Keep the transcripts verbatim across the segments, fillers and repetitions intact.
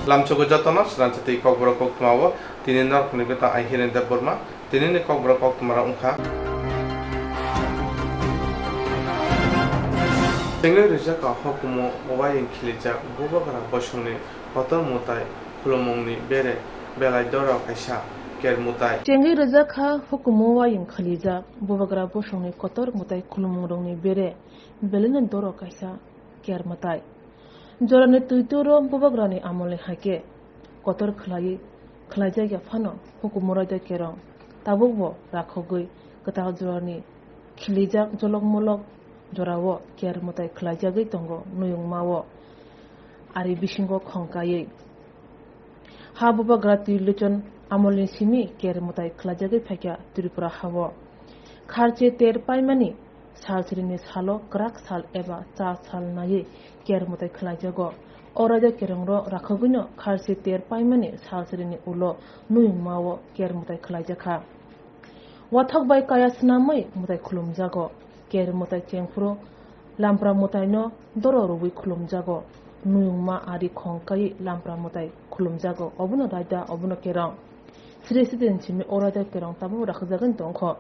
Lamsogo jotono sransa tei kokborok koktwma o tini norokni gita ai Hiren Debbarma. Tinini kokborok koktwma rok wngkha. Chengwi rijak hukumu wayeng khilijak Bubagra bosongni kotor mwtai khulumungni bere belai doro kaisa ker mwtai. Chengwi rijak ha hukumu wayeng khilijak Bubagra bosongni kotor mwtai khulumungrokni bere belaino doro kaisa ker mwtai. Jorani twi turo Bubagrani amolni hai khe kotor khlaiwi khlaijak ya phano hukumu raida kerong tabukbo rakhogwi kwtal jorani khilijak jolok molok jorao ker mwtai khlaijagwi tongo nwngma o ari bisingo khongkaiwi. Ha Bubagra Twi Lochon amolni simi ker mwtai khlaijagwi phaikha Tripura hao. Kharchi ter paimani salsirini salo kwrak sal eba cha sal naiwi ker mwtai khlaijago. O raida kerongrok rakhogwino kharchi ter paimani salsirini ulo nwngma o ker mwtai khlaijakha. Wathok bai kaya swnamwi mwtai khulumjago. Ker mwtai chengphuru lampra mwtaino doro rwui khulumjago. Nwngma ari khongkaiwi lampra mwtai khulumjago. Obono raida, obono kerong. Sri Sri simi o raida kerong tabuk rakhajagwi tongkho.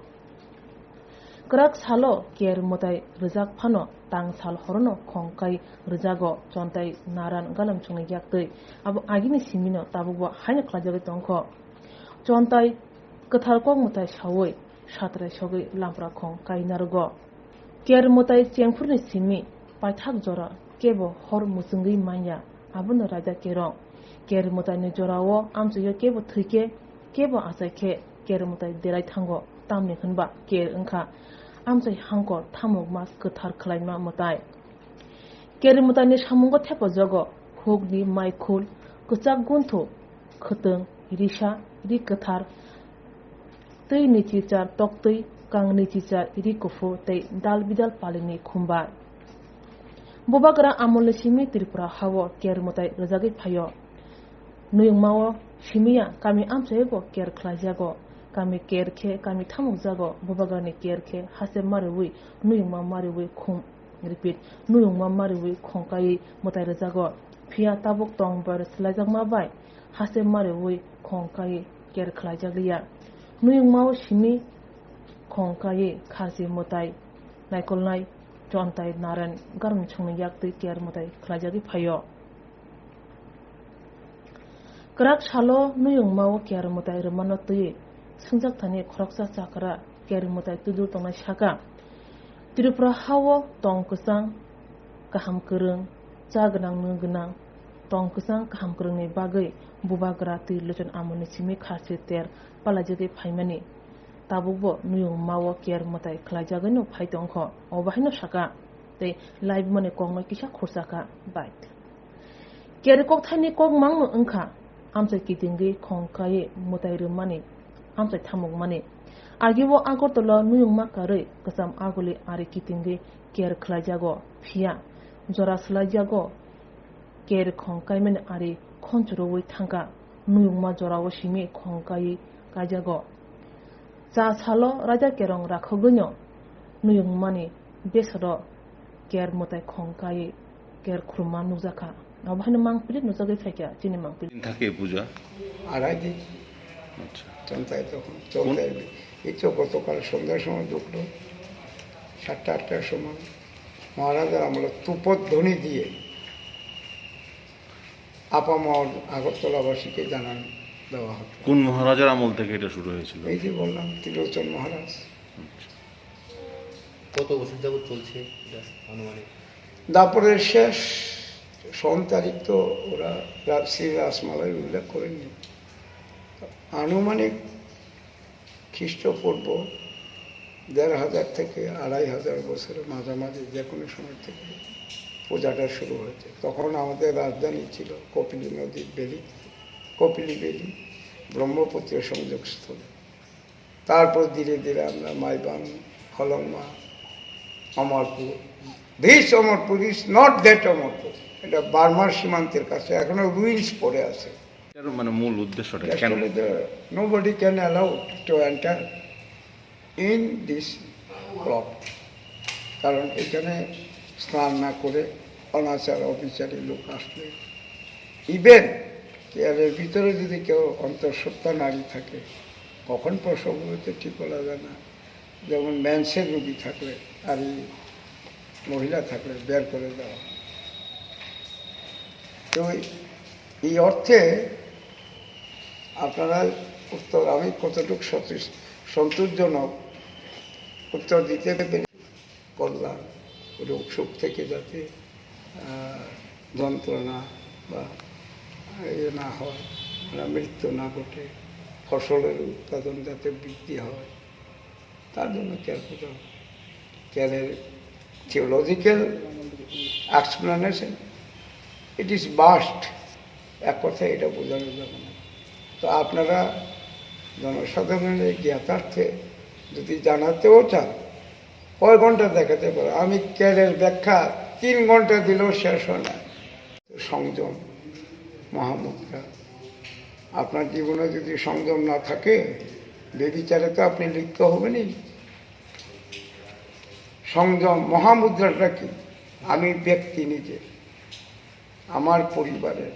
Kwrak salo ker mwtai rwjak phano tang sal horono khongkai rwjago. Chontai naran galam chungni yaktwi abo agini simino tabukbo haino khlaijagwi tongkho. Chontai kwthar kok mwtai saui satrai sogwi lampra khong kai narwgo. Ker mwtai chengphurni simi paithak jora kebo hor muchungwi manya, abono raida kerong. Ker mwtaini jorao amchaio kebo thwikhe, kebo achaikhe ker mwtai derai thango, tamni hwnba ker wngkha amchai hangkor thamukma kwthar khlaima mwtai. Ker mwtaini samungo thepajago hukni maikhul, kwchak gunthu, khwtwng, risa, ri kwthar, twi ni chichar toktwi, kang ni chichar ri kuphur tei dal bidal palini khumbar. Bubagra amolni simi Tripura hao ker mwtai rwjagwi phaio. Nwngma o simiya kami amchaibo ker khlaijago. Kami ker khe kami thamukjago. Bubagrani ker khe hase mariwi, nwngma mariwi khum. Repeat, nwngma mariwi khongkaiwi mwtai rwjago. Phiya tabuk tong bar swlaijakma bai hase mariwi khongkaiwi ker khlaijakliya. Nwngma o simi khongkaiwi kharchi mwtai naikolnai chontai naran garmchungni yaktwi ker mwtai khlaijagwi phaio. Kwrak salo nwngma o ker mwtai rwmano twiwi swngjak thani khoroksa chakra ker mwtai twidul tongnai saka. Tripura hao tong kwchang kaham kwrwng, cha gwnang nw gwnang, tong kwchang kaham kwrwngni bagwi Bubagra Twi Lochon amoni simi kharchi ter palaijagwi phaimani. Tabukbo nwngma o ker mwtai khlaijagwino phai tongkho, obo haino saka tei laibumani kokno kisa khurchakha bai. Ker kokthaini kok mangno wngkha amchai kitingwi khongkaiwi mwtai rwmani, amchai thamukmani. Agio Agartala nwngma karwi kwcham aguli ari kitingwi ker khlaijago, phiya jora swlaijago. Ker khongkaimani ari khonchurwi thangkha, nwngma jorao simi khongkaiwi kaijago. Cha salo raida kerong rakhogwino nwngmani besoro ker mwtai khongkaiwi ker khulumma nukjakha. Abo haino mangpili nukjagwi phaikha chini mangpili. দিন থাকে এই পূজা? আড়াই দিন আচ্ছা। চলতে হয় তখন, চলতে কোন- হয়। এই তো গতকাল সন্ধ্যার সময় ঢুকলো, সাতটা আটটার সময়। মহারাজার আমলে তুপধ্বনি দিয়ে আপামর আগরতলাবাসীকে জানান দেওয়া হতো। কোন মহারাজার আমল থেকে এটা শুরু হয়েছিল? এই যে বললাম, ত্রিলোচন মহারাজ। আচ্ছা। কত বছর যাবত চলছে এটা আনুমানিক? দাপরের শেষ সন তারিখ তো ওরা রা-, শ্রী রাসমালায় উল্লেখ করেননি। আনুমানিক খ্রিস্টপূর্ব দেড় হাজার থেকে আড়াই হাজার বছরের মাঝামাঝি যে কোনো সময় থেকে পূজাটা শুরু হয়েছে। তখন আমাদের রাজধানী ছিল কপিলী নদীর ভ্যালি, কপিলী ভ্যালি, ব্রহ্মপুত্র সংযোগস্থল। তারপর ধীরে ধীরে আমরা মাইবাং, খলংমা, Amarpur, this Amarpur is not that Amarpur, এটা বার্মার সীমান্তের কাছে, এখনো রুইন্স পড়ে আছে। এর মানে মূল উদ্দেশ্যটা কেন? Actually, the, nobody can allow to enter in this plot, কারণ এখানে স্নান না করে অনাচার অবিচারী লোক আসলে, even এর ভিতরে যদি কেউ অন্তঃসত্ত্বা নারী থাকে, কখন প্রসব হবে তো ঠিক বলা যায় না। যেমন মেন্সের রোগী থাকলে আর এই মহিলা থাকলে বের করে দেওয়া হয়। তো এই অর্থে আপনারা উত্তর, আমি কতটুকু সন্তুষ-, সন্তোষজনক উত্তর দিতে পেরে কল্যাণ, রোগ শোক থেকে যাতে, আহ, যন্ত্রণা বা ইয়ে না হয়, মানে মৃত্যু না ঘটে, ফসলের উৎপাদন যাতে বৃদ্ধি হয়, তার জন্য কেয়ার করতে হবে। কেয়ারের theological explanation, it is vast, এক কথায় এটা বোঝানো যাবে না। তো আপনারা জনসাধারণের জ্ঞাতার্থে যদি জানাতেও চান, কয় ঘন্টা দেখাতে পারো, আমি কেয়ারের ব্যাখ্যা তিন ঘন্টা দিলেও শেষ হয় না। সংযম মহামুদ্রা। আপনার জীবনে যদি সংযম না থাকে, বেবিচারে তো আপনি লিপ্ত হবেনই। সংযম মহামুদ্রাটা কি? আমি ব্যক্তি নিজে, আমার পরিবারের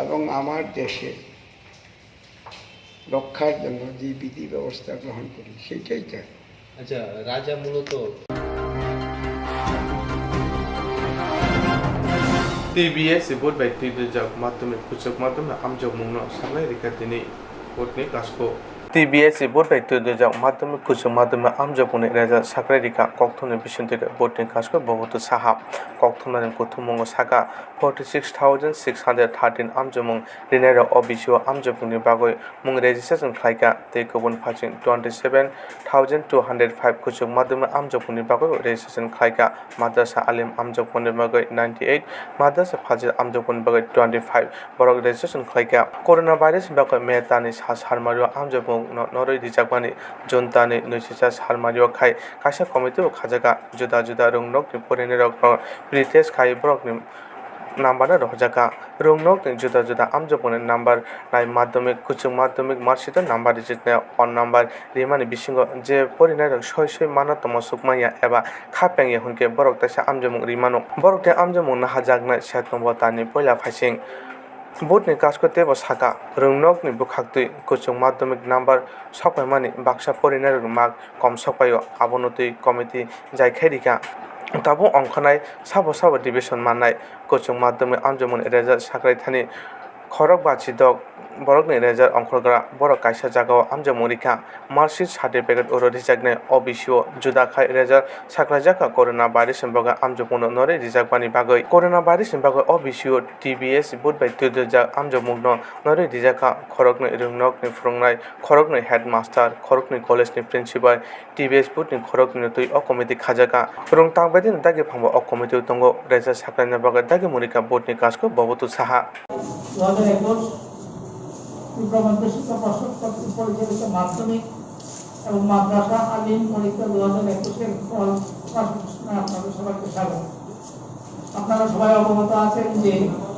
এবং আমার দেশে রক্ষার জন্য যে বিধি ব্যবস্থা গ্রহণ করি, সেটাই চাই। আচ্ছা, রাজা মূলত T B S board bai twi dujak madhyamik kuchuk madhyamni amjokmungno saknai rikha tini board ni kasko. T B S board bai twi dujak madhyamik kuchuk madhyamni amjokmungni result saknai rikha kokthumni bisingtwi board ni kasko Boboto Saha. Kokthumnani kuthummungo saka forty six thousand six hundred thirteen amjokmung rinairok O B C o amjokmungni bagwi mung registration khlaikha tei kubun phaising twenty seven thousand two hundred five kuchuk madhyamik amjokmungni bagwi registration khlaikha. Madrasa alim amjokmungni bagwi ninety eight, madrasa fazil amjokmungni bagwi twenty five borok registration khlaikha. Corona virus ni bagwi May tani sa salmario amjokmungno norwi rijakmani June tani nwi sisa salmario khai kaisa committee bo khajakha. Juda juda rwngnokni porinairokno pre-test khai borokni number no rohorjakha. Rwngnokni juda juda amjokmungni number nai madhyamik, kuchuk madhyamik, marksheet o number rijiknai, phone number rimani bisingo je porinairok soi soi mana tongma sukmanya eba kha pengya hwnkhe borok teisa amjokmung rimano. Borok tei amjokmung naharjaknai September talni poila phaising. Board ni kasko teibo saka, rwngnokni bwkhaktwi kuchuk madhyamik number sokpaimani baksa porinairokni mark kom sokpaio, abono twi committee jai khai rikha. Tabuk ongkhornai sabo sabo division mannai kuchuk madhyamik amjokmungni result sakrai thani khorok bachidok borokni result ongkhorgra borok kaisa jagao amjokmung rikha. Marksheet certificate oro rijaknai O B C o juda khai result saklaijakha corona virus ni bagwi amjokmungno norwi rijakmani bagwi. Corona virus ni bagwi O B C o T B S board bai twi dujak amjokmungno norwi rijakha khoroknwi rwngnokni phwrwngnai, khoroknwi headmaster, khoroknwi college ni principal, T B S board ni khoroknwino twi o committee khajakha. Rwngthang bedini dagi phangbo o committee o tongo, result saklaina bagwi dagi mung rikha board ni kasko Boboto Saha. দু হাজার একুশ ত্রিপুরা মধ্যশিক্ষা পর্ষদ কর্তৃক পরিচালিত মাধ্যমিক এবং মাদ্রাসা আলিম পরীক্ষা দু হাজার একুশের ফল প্রকাশ ঘোষণায় আপনাদের সবাইকে স্বাগত। আপনারা সবাই অবগত আছেন যে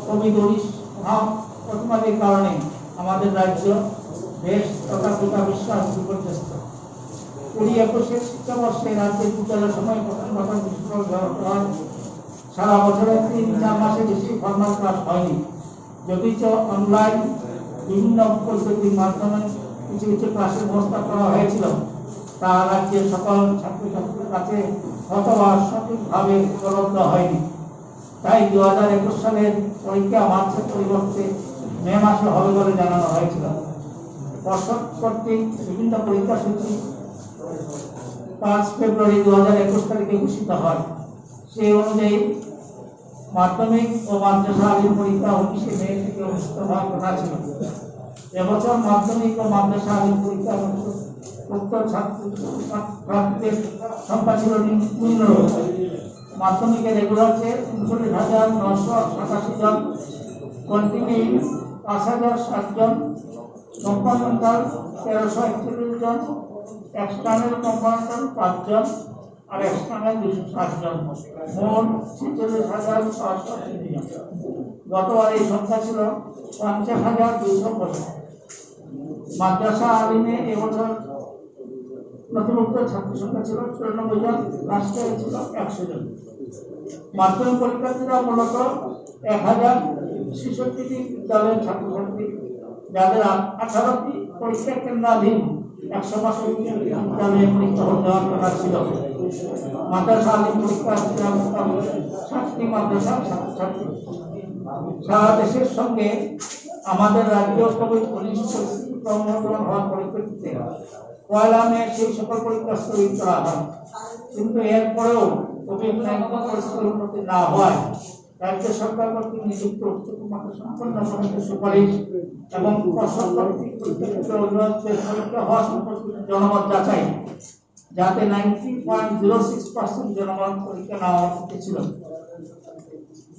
কোভিড উনিশ মহা-, মহামারীর কারণে আমাদের রাজ্য, দেশ তথা গোটা বিশ্ব আজ বিপর্যস্ত। কুড়ি একুশের শিক্ষাবর্ষে রাজ্যের বিদ্যালয় সময় প্রথম প্রথম বিস্ফোরণ হয়। সারা বছরে তিন চার মাসে বেশি ফর্মাল ক্লাস হয়নি। যদিচ অনলাইন বিভিন্ন পদ্ধতির মাধ্যমে কিছু কিছু ক্লাসের ব্যবস্থা করা হয়েছিল, তা রাজ্যের সকল ছাত্রছাত্রীর কাছে হয়তো বা সঠিকভাবে উপলব্ধ হয়নি। তাই দু হাজার একুশ সালের পরীক্ষা মার্চের পরিবর্তে মে মাসে হবে বলে জানানো হয়েছিল। পর্ষদ কর্তৃক বিভিন্ন পরীক্ষা সূচি পাঁচ ফেব্রুয়ারি দু হাজার একুশ তারিখে ঘোষিত হয়। সেই অনুযায়ী মাধ্যমিক ও মাদ্রাসা আলিম পরীক্ষা উনিশে মে থেকে অনুষ্ঠিত হওয়ার কথা ছিল। এবছর মাধ্যমিক ও মাদ্রাসা আলিম পরীক্ষা অনুষ্ঠিত উক্ত ছাত্র-, ছাত্রছাত্রীদের সংখ্যা ছিল নিম্ন-, নিম্নরূপ। মাধ্যমিকে রেগুলার চেয়ে ঊনচল্লিশ হাজার নশো সাতাশি জন, কন্টিনিউ পাঁচ হাজার সাত জন, কম্পার্টমেন্টাল তেরোশো একচল্লিশ জন, এক্সটার্নাল কম্পার্টমেন্টাল পাঁচ জন, আর এক্সটার্নাল দুশো সাত জন, মোট ছেচল্লিশ হাজার ছশো তিন জন। গতবার এই সংখ্যা ছিল পঞ্চাশ হাজার দুইশো পঁচিশ। মাদ্রাসা আলিমে এবছর নতুন উক্ত ছাত্র সংখ্যা ছিল চুরানব্বই জন, লাস্ট ইয়ার ছিল একশো জন। মাধ্যমিক পরীক্ষার্থীরা মূলত এক হাজার ছেষট্টিটি বিদ্যালয়ের ছাত্রছাত্রী, যাদের আ-, আঠারোটি পরীক্ষা কেন্দ্রাধীন একশো পাঁচষট্টি বিদ্যালয়ে পরীক্ষা হতে হওয়ার কথা ছিল। মাদ্রাসা আলিম পরীক্ষা ছিল সাতটি মাদ্রাসার ছাত্রছাত্রী। সারা দেশের সঙ্গে আমাদের রাজ্য কোভিড উনিশ পরিস্থিতি ক্রমবর্ধমান হওয়ার পরিপ্রেক্ষিতে পয়লা মে সেই সকল পরীক্ষা স্থগিত করা হয়। কিন্তু এরপরেও কোভিড নাইন্টিন পরিস্থিতির উন্নতি না হওয়ায় রাজ্য সরকার কর্তৃক নিযুক্ত উচ্চতর মাত্রা সম্পন্ন কমিটির সুপারিশ এবং প্রসব কর্তৃক পরীক্ষার্থীদের অভিভাবকদের পরীক্ষা হওয়া সম্পর্কিত জনমত যাচাই, যাতে ninety point zero six percent জনমত পরীক্ষা নেওয়া উচিত ছিল।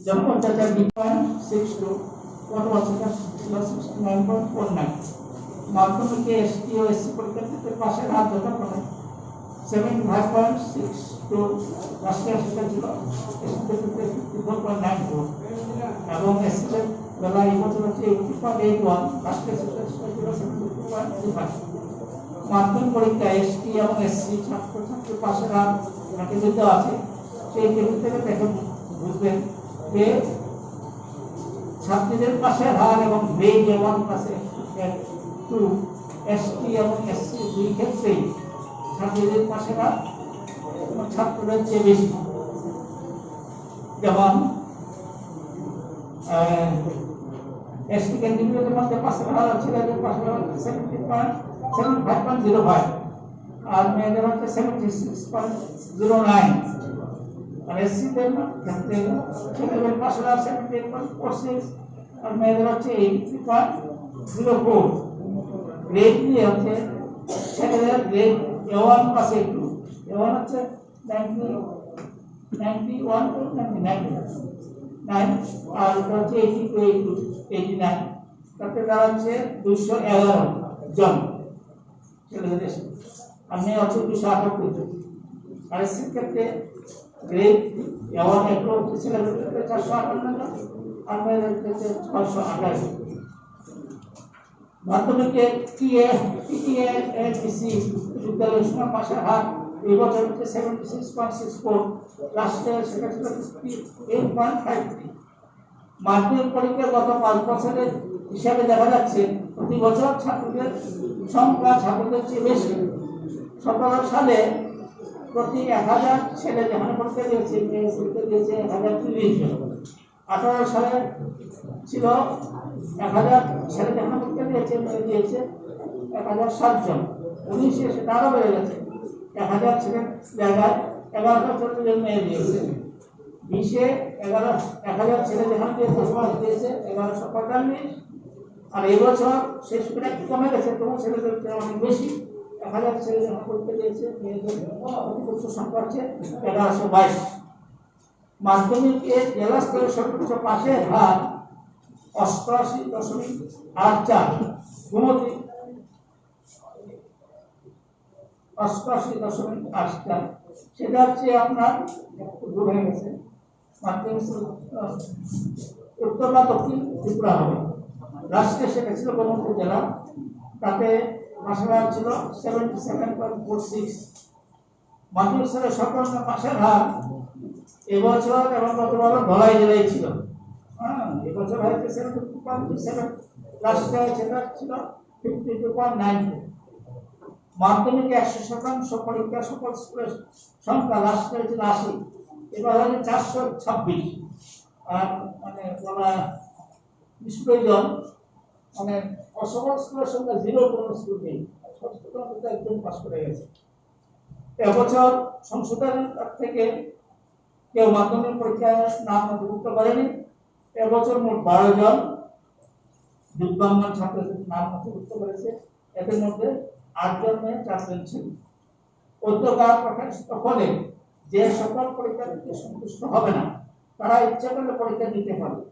জনমত যাচাই পয়েন্ট সিক্স টু, গত বছর ছিল sixty nine point four nine. মাধ্যমিকে এসটি ও এসসি পরীক্ষার্থীদের পাশের হার যথাক্রমে seventy five point six two, রাষ্ট্রীয় শিক্ষা ছিল এসসি ক্ষেত্রে fifty four point nine two এবং এসসি বেলা এই বছর হচ্ছে এইটটি পয়েন্ট এইট ওয়ান, রাষ্ট্রীয় শিক্ষা ছিল seventy two point three five. মাধ্যমিক পরীক্ষা এসটি এবং এসসি ছাত্রছাত্রী পাশের হার টেবিল দেওয়া আছে, সেই টেবিল থেকে দেখে বুঝবেন যে ছাত্রীদের পাশের হার এবং গ্রেড এ ওয়ান ক্লাসে টু, এসটি এবং এসসি দুই ক্ষেত্রেই ছাত্রীদের পাশের হার ছাত্রদের চেয়ে বেশি। যেমন এসটি ক্যান্ডিডেটের মধ্যে পাশের হার ছেলেদের পাশের হার seventy point seven five point zero five, আর মেয়েদের হচ্ছে seventy six point zero nine. আর এসসিদের ক্ষেত্রে ছেলেদের পাশের হার seventy eight point four six, আর মেয়েদের হচ্ছে eighty three point zero four. Grade নিয়ে হচ্ছে ছেলেদের grade A one pass A two, A one হচ্ছে ninety, ninety one two ninety nine, nine, আর এটা হচ্ছে এইটি টু এইটি, এইটি নাইন, তাতে দাঁড়াচ্ছে দুইশো এগারো জন ছেলেদের দেশে। আর মেয়ে হচ্ছে দুইশো আটাত্তর জন। আর এসসির ক্ষেত্রে grade A one A two হচ্ছে ছেলেদের ক্ষেত্রে চারশো আটান্ন জন, আর মেয়েদের ক্ষেত্রে ছয়শো আঠাশ জন। মাধ্যমিকে টিএ, টিটিএ, এনটিসি বিদ্যালয়ের সময় পাশের হার এই বছর হচ্ছে seventy six point six four, লাস্টে সেটা ছিল fifty eight point five three. মাধ্যমিক পরীক্ষার গত পাঁচ বছরের হিসাবে দেখা যাচ্ছে প্রতি বছর ছাত্রদের সংখ্যা ছাত্রদের চেয়ে বেশি। সতেরো সালে প্রতি এক হাজার ছেলে যেখানে পরীক্ষা দিয়েছে, মেয়ে পরীক্ষা দিয়েছে এক হাজার তিরিশ জন। আঠারো সালে ছিল এক হাজার ছেলে যেখানে পরীক্ষা দিয়েছে, মেয়ে দিয়েছে এক হাজার সাত জন। উনিশে সেটা আরো বেড়ে গেছে, এক হাজার ছেলের জায়গায় এগারোশো চল্লিশ জন মেয়ে দিয়েছে। বিশে এগারো, এক হাজার ছেলে যেখানে দিয়েছে, সমাজ দিয়েছে এগারোশো পঁয়তাল্লিশ। আর এই বছর শেষ করে একটু কমে গেছে, তবু ছেলেদের চেয়ে অনেক বেশি। এক হাজার ছেলে যেখানে পরীক্ষা দিয়েছে, মেয়েদের অতি উচ্চ সংখ্যা হচ্ছে এগারোশো বাইশ। মাধ্যমিকে জেলা স্তরে সর্বোচ্চ পাশের হার অষ্টআশি দশমিক আট চার, গুণতি অষ্টআশি দশমিক আট চার, সেটা হচ্ছে আপনার একটু ভুল হয়ে গেছে। মাধ্যমিক স্তর, আহ, উত্তর বা দক্ষিণ ত্রিপুরা হবে। রাষ্ট্রে সেটা ছিল ব্রহ্মপুর জেলা, তাতে পাশের হার ছিল seventy seven point four six. মাধ্যমিক স্তরে সর্বনিম্ন পাশের হার এবছর এবং গতবার ধলাই জেলায় ছিল। হ্যাঁ, এবছর হয়েছে seventy two point seven, last year সেটা ছিল ফিফটি টু পয়েন্ট নাইন। মাধ্যমিক একশো শতাংশ পরীক্ষা সফল স্কুলের সংখ্যা লাস্ট ইয়ার ছিল আশি, এবার হয়েছে চারশো ছাব্বিশ। আর মানে বলা নিষ্প্রয়োজন, মানে অসফল স্কুলের সংখ্যা জিরো, কোনো স্কুল নেই, সব স্কুল একদম পাস করে গেছে। এবছর সংশোধন থেকে কেউ মাধ্যমিক পরীক্ষায় নাম নথিভুক্ত করেনি। এবছর মোট বারো জন দিব্যাঙ্গ ছাত্রছাত্রী নাম নথিভুক্ত করেছে, এদের মধ্যে আটজন মেয়ে, চারজন ছেলে। অধ্যকার প্রকাশিত হলে যে সকল পরীক্ষার্থী সন্তুষ্ট হবে না, তারা ইচ্ছা করলে পরীক্ষা দিতে পারবে,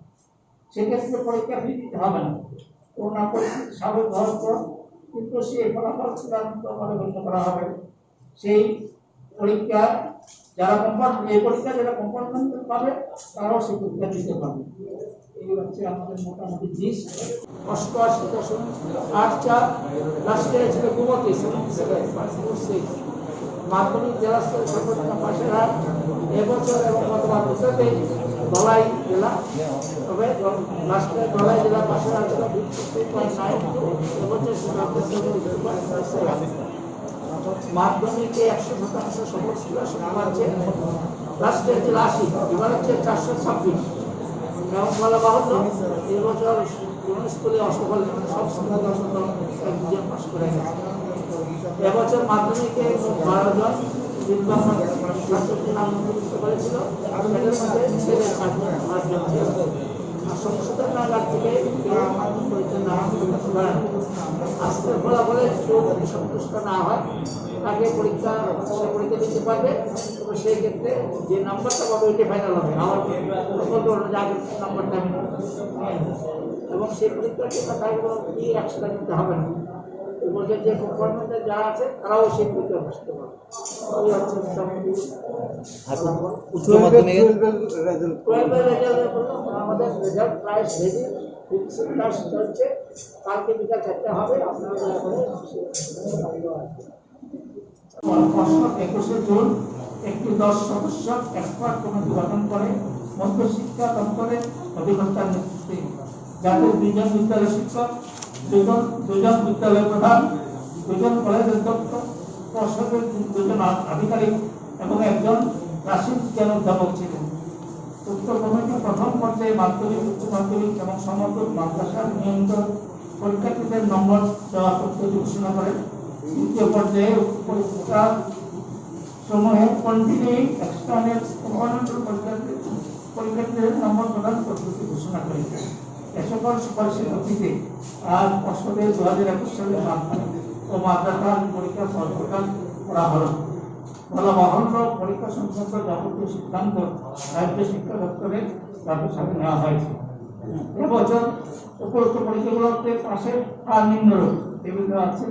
সেক্ষেত্রে পরীক্ষা ফি দিতে হবে না। করোনা পরিস্থিতি স্বাভাবিক হওয়ার পর কিন্তু সেই ফলাফল চূড়ান্ত বলে গণ্য করা হবে। সেই পরীক্ষা যারা কম্পার্ট-, এই পরীক্ষা যারা কম্পার্টমেন্ট পাবে, তারাও সেই পরীক্ষা দিতে পারবে। এই হচ্ছে আমাদের মোটামুটি জিস। অষ্টআশি দশমিক আট চার, লাস্টে ছিল Gumti, seventy seven point four six. মাধ্যমিক জেলা স্তরে সর্বোচ্চ পাশের হার এবছর এবং গতবার বছরতে ধলাই জেলা, তবে লাস্টে ধলাই জেলা পাশে আছে fifty three point nine two, এবছর মাধ্যমিকে একশো শতাংশ সফল ছিল, সেটা হচ্ছে লাস্টে ছিল আশি, এবার হচ্ছে চারশো ছাব্বিশ। এবং বলা বাহুল্য, এবছর কোনো স্কুলে অসফল, মানে সব স্কুলে অসফল, এক দুজন পাস করে গেছে। এবছর মাধ্যমিকে মোট বারো জন, তিন নম্বর সাতষট্টি নাম অন্তর্ভুক্ত করেছিল, সেটার মধ্যে ছেলে সাতজন, আটজন ছিল। আর সংশোধনাগার থেকে কেউ মাধ্যমিক পরীক্ষা না হওয়ার জন্য সুতরাং আজকের ফলাফলে কেউ যদি সন্তুষ্ট না হয়, তাকে পরীক্ষা, সে পরীক্ষা দিতে পারবে। তবে সেই ক্ষেত্রে যে নাম্বারটা পাবে, ওইটাই ফাইনাল হবে। আমার বলতে পারবো যে আগের নাম্বারটা আমি নিয়ে নেবো। এবং সেই পরীক্ষার জন্য তাই কোনো ফি এক্সট্রা দিতে হবে না। এর মধ্যে যে কনফার্মেন্টে যারা আছে, তারাও সেই পরীক্ষা বসতে পারবে। এই হচ্ছে মোটামুটি আচ্ছা, উচ্চ মাধ্যমিকে টুয়েলভের রেজাল্ট। টুয়েলভের রেজাল্ট বললাম, আমাদের রেজাল্ট প্রায় রেডি, ফিনিশিং টাচ চলছে। কালকে বিকাল চারটে হবে, আপনারা দয়া করে পরশু একুশে জুন একটি দশ সদস্য এক্সপার্ট কমিটি গঠন করে মধ্যশিক্ষা দপ্তরের অধিকর্তার নেতৃত্বে জাতির দুইজন বিদ্যালয় শিক্ষক, দুজন দুজন বিদ্যালয় প্রধান, দুজন কলেজ অধ্যক্ষ, পর্ষদের দুজন আ-, আধিকারিক এবং একজন রাশিদ বিজ্ঞান অধ্যাপক ছিলেন। উক্ত কমিটি প্রথম পর্যায়ে মাধ্যমিক, উচ্চ মাধ্যমিক এবং সমতুল মাদ্রাসার নিয়মিত পরীক্ষার্থীদের নম্বর দেওয়ার পদ্ধতি ঘোষণা করে। দ্বিতীয় পর্যায়ে উক্ত পরীক্ষা সমূহে কন্টিনিউইং এক্সটার্নাল কম্পোনেন্ট পরীক্ষার্থী, পরীক্ষার্থীদের নম্বর প্রদান পদ্ধতি ঘোষণা করে। এ সকল সুপারিশের ভিত্তিতে আজ পর্ষদে দু হাজার একুশ সালের মাধ্যমিক ও মাদ্রাসার পরীক্ষা স্থগিত করা হলো। বলা বাহুল্য, পরীক্ষা সংক্রান্ত যাবতীয় সিদ্ধান্ত রাজ্য শিক্ষা দপ্তরের কার্যসারে নেওয়া হয়েছে। এবছর উপরোক্ত পরীক্ষাগুলোতে পাশের হার নিম্নরূপ টেবিল দেওয়া আছে।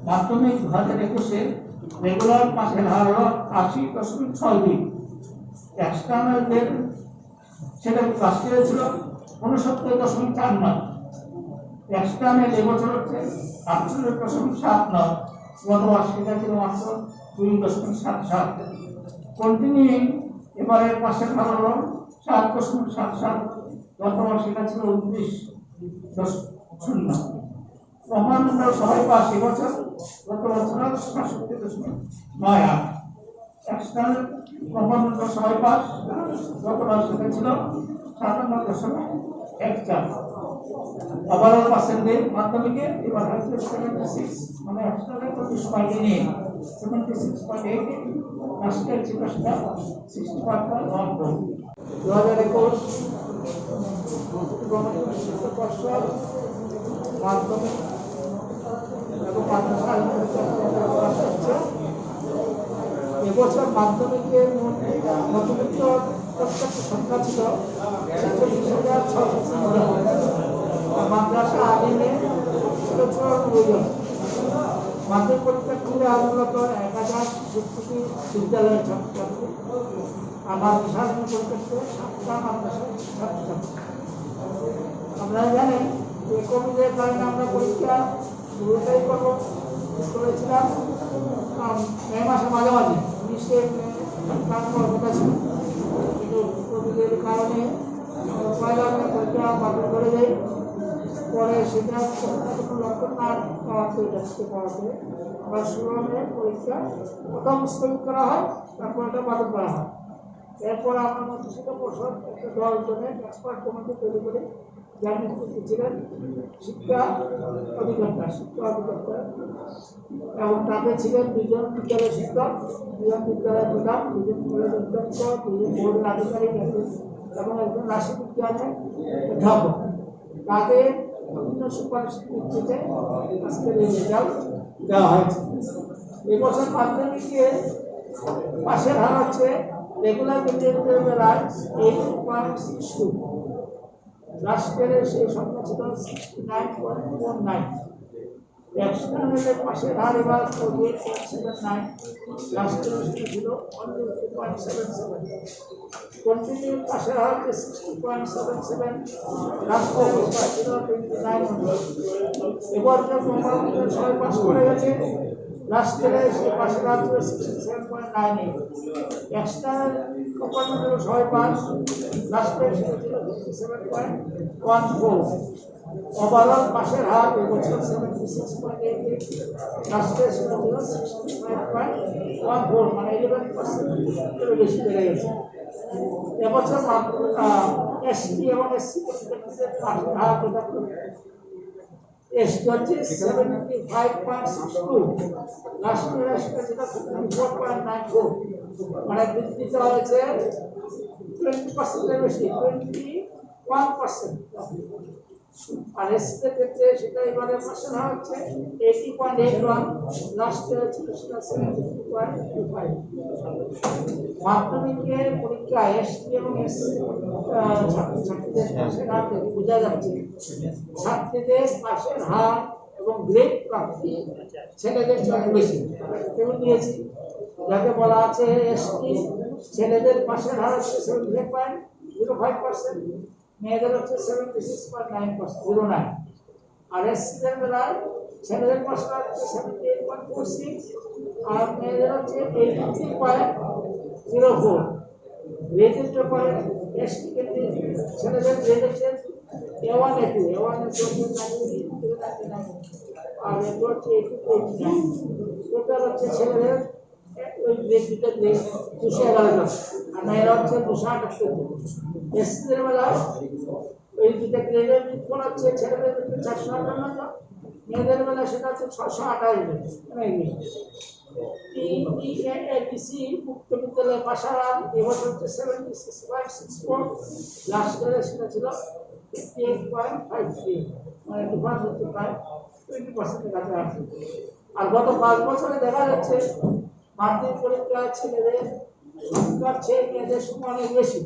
মাধ্যমিক দু হাজার একুশে রেগুলার পাশের হার হলো আশি দশমিক ছয় দুই। এক্সটার্নালদের সেটা লাস্ট ইয়ারে ছিল ঊনসত্তর দশমিক চার নয়। এক্সটার্নাল এবছর হচ্ছে আটচল্লিশ দশমিক সাত নয়। গত বর্ষ সেটা ছিল মাত্র দুই দশমিক সাত সাত। কন্টিনিউইং এবারে পাশের হার হলো সাত দশমিক সাত সাত। গত বর্ষ সেটা ছিল উনত্রিশ দশমিক শূন্য। কমন নম্বর সবাই পাস এবছর, গত বছর সাতষট্টি দশমিক নয় আট। এক্সটার্নাল কমন নম্বর সবাই পাস, গত বছর সেটা ছিল সাতান্ন দশমিক এক চার। ওভারঅল পার্সেন্টেজ মাধ্যমিকে এবার হয়েছে সেভেন্টি সিক্স, মানে এক্সটার্নাল পঁচিশ পয়েন্ট নিয়ে seventy six point eight, last year ছিল সেটা sixty five point one four. দু হাজার একুশ শিক্ষা পর্ষদ মাধ্যমিক এবং মাদ্রাসা আইন পরিষদ প্রকাশ করছে। এবছর মাধ্যমিকে মোট মধ্যবিত্ত পরীক্ষার্থীর সংখ্যা ছিল ছেচল্লিশ হাজার ছশো পনেরো জন। আর মাদ্রাসা আইনে ছিল চুরানব্বই জন। মাধ্যমিক পরীক্ষার্থীরা মূলত এক হাজার বিদ্যালয়ের ছাত্রছাত্রী। আমার বিশাল পরিপ্রেক্ষিতে সাতটা মাদ্রাসার ছাত্রছাত্রী। আপনারা জানেন যে কোভিডের কারণে আমরা পরীক্ষা শুরুটাই করবো, ঠিক করেছিলাম, আম, মে মাসের মাঝামাঝি, উনিশে মে প্রারম্ভ হওয়ার কথা ছিল। কিন্তু কোভিডের কারণে আমরা পয়লা মে পরীক্ষা বাতিল করে দেয়। পরে সেটা কোনো লক্ষণ না পাওয়াতে, এটা থেকে পাওয়াতে আমরা ষোলো মে পরীক্ষা প্রথম স্থগিত করা হয়, তারপর এটা বাতিল করা হয়। এরপর আমার মধ্যশিক্ষা পর্ষদ একটা দল জনের এক্সপার্ট কমিটি তৈরি করে, যার নেতৃত্বে ছিলেন শিক্ষা অধিকর্তা, শিক্ষা অধিকর্তা, এবং তাতে ছিলেন দুজন বিদ্যালয় শিক্ষক, দুজন বিদ্যালয় প্রধান, দুজন কলেজ অধ্যক্ষ, দুজন বোর্ডের আধিকারিক, একজন এবং একজন রাশি বিজ্ঞানের অধ্যাপক। তাদের বিভিন্ন সুপারিশের ভিত্তিতে আজকের এই রেজাল্ট দেওয়া হয়েছে। এবছর মাধ্যমিকে পাশের হার হচ্ছে রেগুলার ক্যান্ডিডেটদের বেলায় eight point six two, last ইয়ারে সেই সংখ্যা ছিল sixty nine point four nine. এক্সটার্নালের পাশের হার এবার forty eight point seven nine, last ইয়ারে ছিল only two point seven seven. Continue পাশের হার হচ্ছে sixty point seven seven, last ইয়ারে ছিল টোয়েন্টি নাইন। এবার যে প্রমাণ সবাই পাস করে গেছে, লাস্ট ইয়ারে সেই পাশের হার ছিল sixty seven point nine eight. External ছয় পাঁচ, লাস্টে seventy seven point one four. Overall পাসের হার এই বছর seventy six point eight eight, লাস্টে seventy six point one four, মানে ইলেভেন পার্সেন্ট বেশি বেড়ে গেছে। এবছর মাত্র, আহ, এসটি এবং এসসি ক্যান্ডিডেটদের পাসের হার যেটা এসটি হচ্ছে seventy five point six two, last year ST যেটা seventy four point nine four, মানে বৃদ্ধি হয়েছে টোয়েন্টি পার্সেন্টের বেশি, টোয়েন্টি ওয়ান পার্সেন্ট। আর এসসিদের ক্ষেত্রে সেটা এবারে পাসের হার হচ্ছে eighty point eight one, last year ছিল সেটা seventy two point two five. মাধ্যমিকের পরীক্ষায় এসটি এবং এসসি, আহ, ছাত্রছাত্রীদের পাসের হার থেকে বোঝা যাচ্ছে ছাত্রীদের পাসের হার এবং গ্রেড প্রাপ্তি ছেলেদের চেয়ে অনেক বেশি। যেমন দিয়েছি, যাকে বলা আছে এসটি, ছেলেদের পাসের হার হচ্ছে seventy five point zero five percent, মেয়েদের হচ্ছে seventy six point nine percent, zero nine. আর এসসিদের বেলায় ছেলেদের পাসের হার হচ্ছে seventy eight point four six, আর মেয়েদের হচ্ছে eighty three point zero four. গ্রেডের ব্যাপারে এসটি ক্যান্ডিডেট ছেলেদের গ্রেড হচ্ছে A one A two, A one A two হচ্ছে নাইনটি এইট থেকে নাইনটি নাইন, আর এ টু হচ্ছে eighty two eighty nine. Total হচ্ছে ছেলেদের ওই গ্রেড দুটো গ্রেড দুশো এগারো জন, আর মেয়েরা হচ্ছে দুশো আটাত্তর জন। এসসিদের বেলায় ওই দুটো গ্রেডের যোগফল হচ্ছে ছেলেদের ক্ষেত্রে চারশো আটান্ন জন, মেয়েদের বেলায় সেটা হচ্ছে ছশো আঠাশ জন। মানে এই টিটিএডিসি উচ্চ বিদ্যালয় পাসের হার এবছর হচ্ছে seventy six point six four, last ইয়ারে সেটা ছিল fifty eight point five three, মানে ডিফারেন্স হচ্ছে প্রায় টোয়েন্টি পার্সেন্টের কাছাকাছি। আর গত পাঁচ বছরে দেখা যাচ্ছে মাধ্যমিক পরীক্ষায় ছেলেদের সংখ্যার চেয়ে মেয়েদের সংখ্যা অনেক বেশি।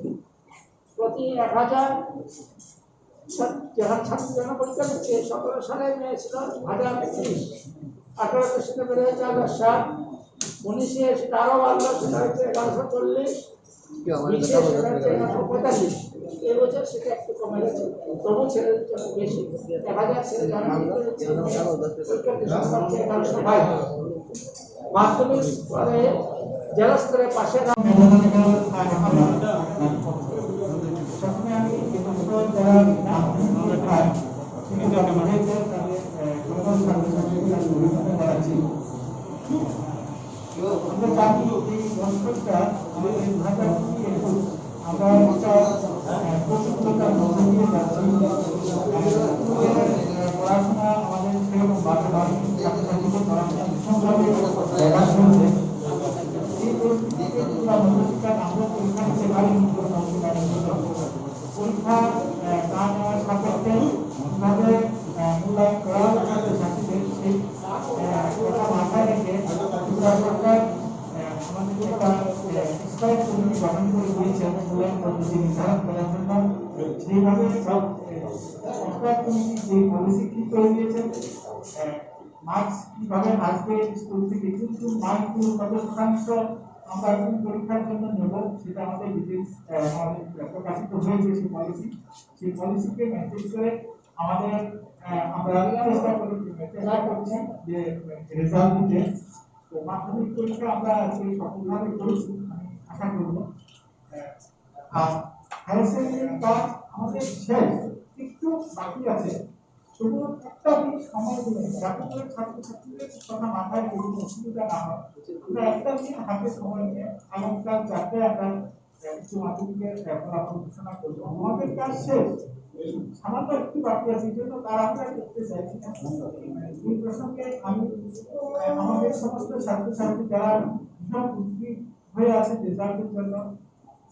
প্রতি এক হাজার ছাত্র, যারা ছাত্রী যারা পরীক্ষা দিচ্ছে, সতেরো সালে মেয়ে ছিল হাজার তিরিশ, আঠারো সালে বেড়ে হয়েছে হাজার সাত, উনিশে সেটা আরো বাড়লো, সেটা হচ্ছে এগারোশো চল্লিশ, বিশে সেটা হচ্ছে এগারোশো পঁয়তাল্লিশ। এই বছর সেটা একটু কমে গেছে, তবু ছেলেদের জন্য বেশি। এক হাজার ছেলে যারা পরীক্ষা দিচ্ছে, পরীক্ষা দিচ্ছে, হচ্ছে এগারোশো বাইশ। মাধ্যমিক স্তরে, জেলা স্তরে পাসের হার প্রথমে আমি এই বছর যারা মাধ্যমিক পরীক্ষায়, আমরা জানি এই বছরটা আমাদের দু হাজার কুড়ি একুশ আমরা একটা, আহ, প্রতিকূলতার মধ্যে দিয়ে যাচ্ছি। আহ, আমাদের, আহ, পড়াশোনা আমাদের সেরকম বাড়ে না, ছাত্রছাত্রীদের পড়াশোনা ভীষণভাবে ব্যাঘাত ঘটছে। এই পরিস্থিতিতে আমরা মধ্যশিক্ষা আমরা পরীক্ষা দিতে পারিনি, পরীক্ষা, আহ, না নেওয়ার সাপেক্ষে কিভাবে, আহ, মূল্যায়ন করা হবে ছাত্রছাত্রীদের সেই, আহ, কথা মাথায় রেখে ত্রিপুরা সরকার, আহ, আমাদেরকে একটা, আহ, এক্সপার্ট কমিটি গঠন করে দিয়েছে মূল্যায়ন পদ্ধতি নির্ধারণ করার জন্য। সেইভাবে সব, আহ, এক্সপার্ট কমিটি যে পলিসি ঠিক করে দিয়েছে, আহ, মার্কস কিভাবে আসবে স্কুল থেকে, কোন কোন মার্কগুলো কত শতাংশ আমরা কোন পরীক্ষার জন্য নেব, সেটা আমাদের ডিটেলস, আহ, আমাদের প্রকাশিত হয়েছে সেই পলিসি। সেই পলিসিকে মেনটেন করে আমাদের, আহ, আমরা চেষ্টা করি, চেষ্টা করছি যে রেজাল্ট দিতে। তো মাধ্যমিক পরীক্ষা আমরা আজকে সফলভাবে করেছি, আমি আশা করব। আহ, আর হায়ার সেকেন্ডারি ক্লাস আমাদের শেষ, একটু বাকি আছে। তবুও একটা দিন সময় দিলে, যাতে করে ছাত্রছাত্রীদের কথা মাথায় কোনো অসুবিধা না হয়, আমরা একটা দিন হাতে সময় নিয়ে আগামীকাল চারটায় আমরা, আহ, উচ্চ মাধ্যমিকের, আহ, ফলাফল ঘোষণা করবো। আমাদের কাজ শেষ, সামান্য একটু বাকি আছে, এই জন্য তাড়াহুড়া করতে চাইছি না। এই প্রসঙ্গে আমি, আহ, আমাদের সমস্ত ছাত্রছাত্রী যারা ভীষণ উদ্গ্রীব হয়ে আছে রেজাল্টের জন্য,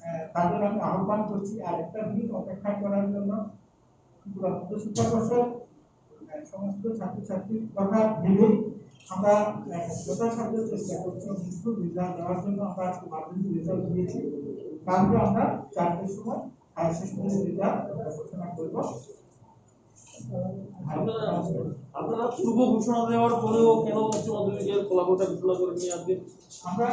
আহ, তাদের আমি আহ্বান করছি আর একটা দিন অপেক্ষা করার জন্য। ত্রিপুরা উচ্চশিক্ষা পর্ষদ, আহ, সমস্ত ছাত্রছাত্রীর কথা ভেবেই আমরা, আহ, যথাসাধ্য চেষ্টা করছি নিখুঁত রেজাল্ট দেওয়ার জন্য। আমরা আজকে মাধ্যমিক রেজাল্ট দিয়েছি, কালকে আমরা চারটের সময় হায়ার সেকেন্ডারি রেজাল্ট ঘোষণা করব। আপনারা, আপনারা পূর্ব ঘোষণা দেওয়ার পরেও কেন উচ্চ মাধ্যমিকের ফলাফলটা ঘোষণা করেননি আজকে? আমরা,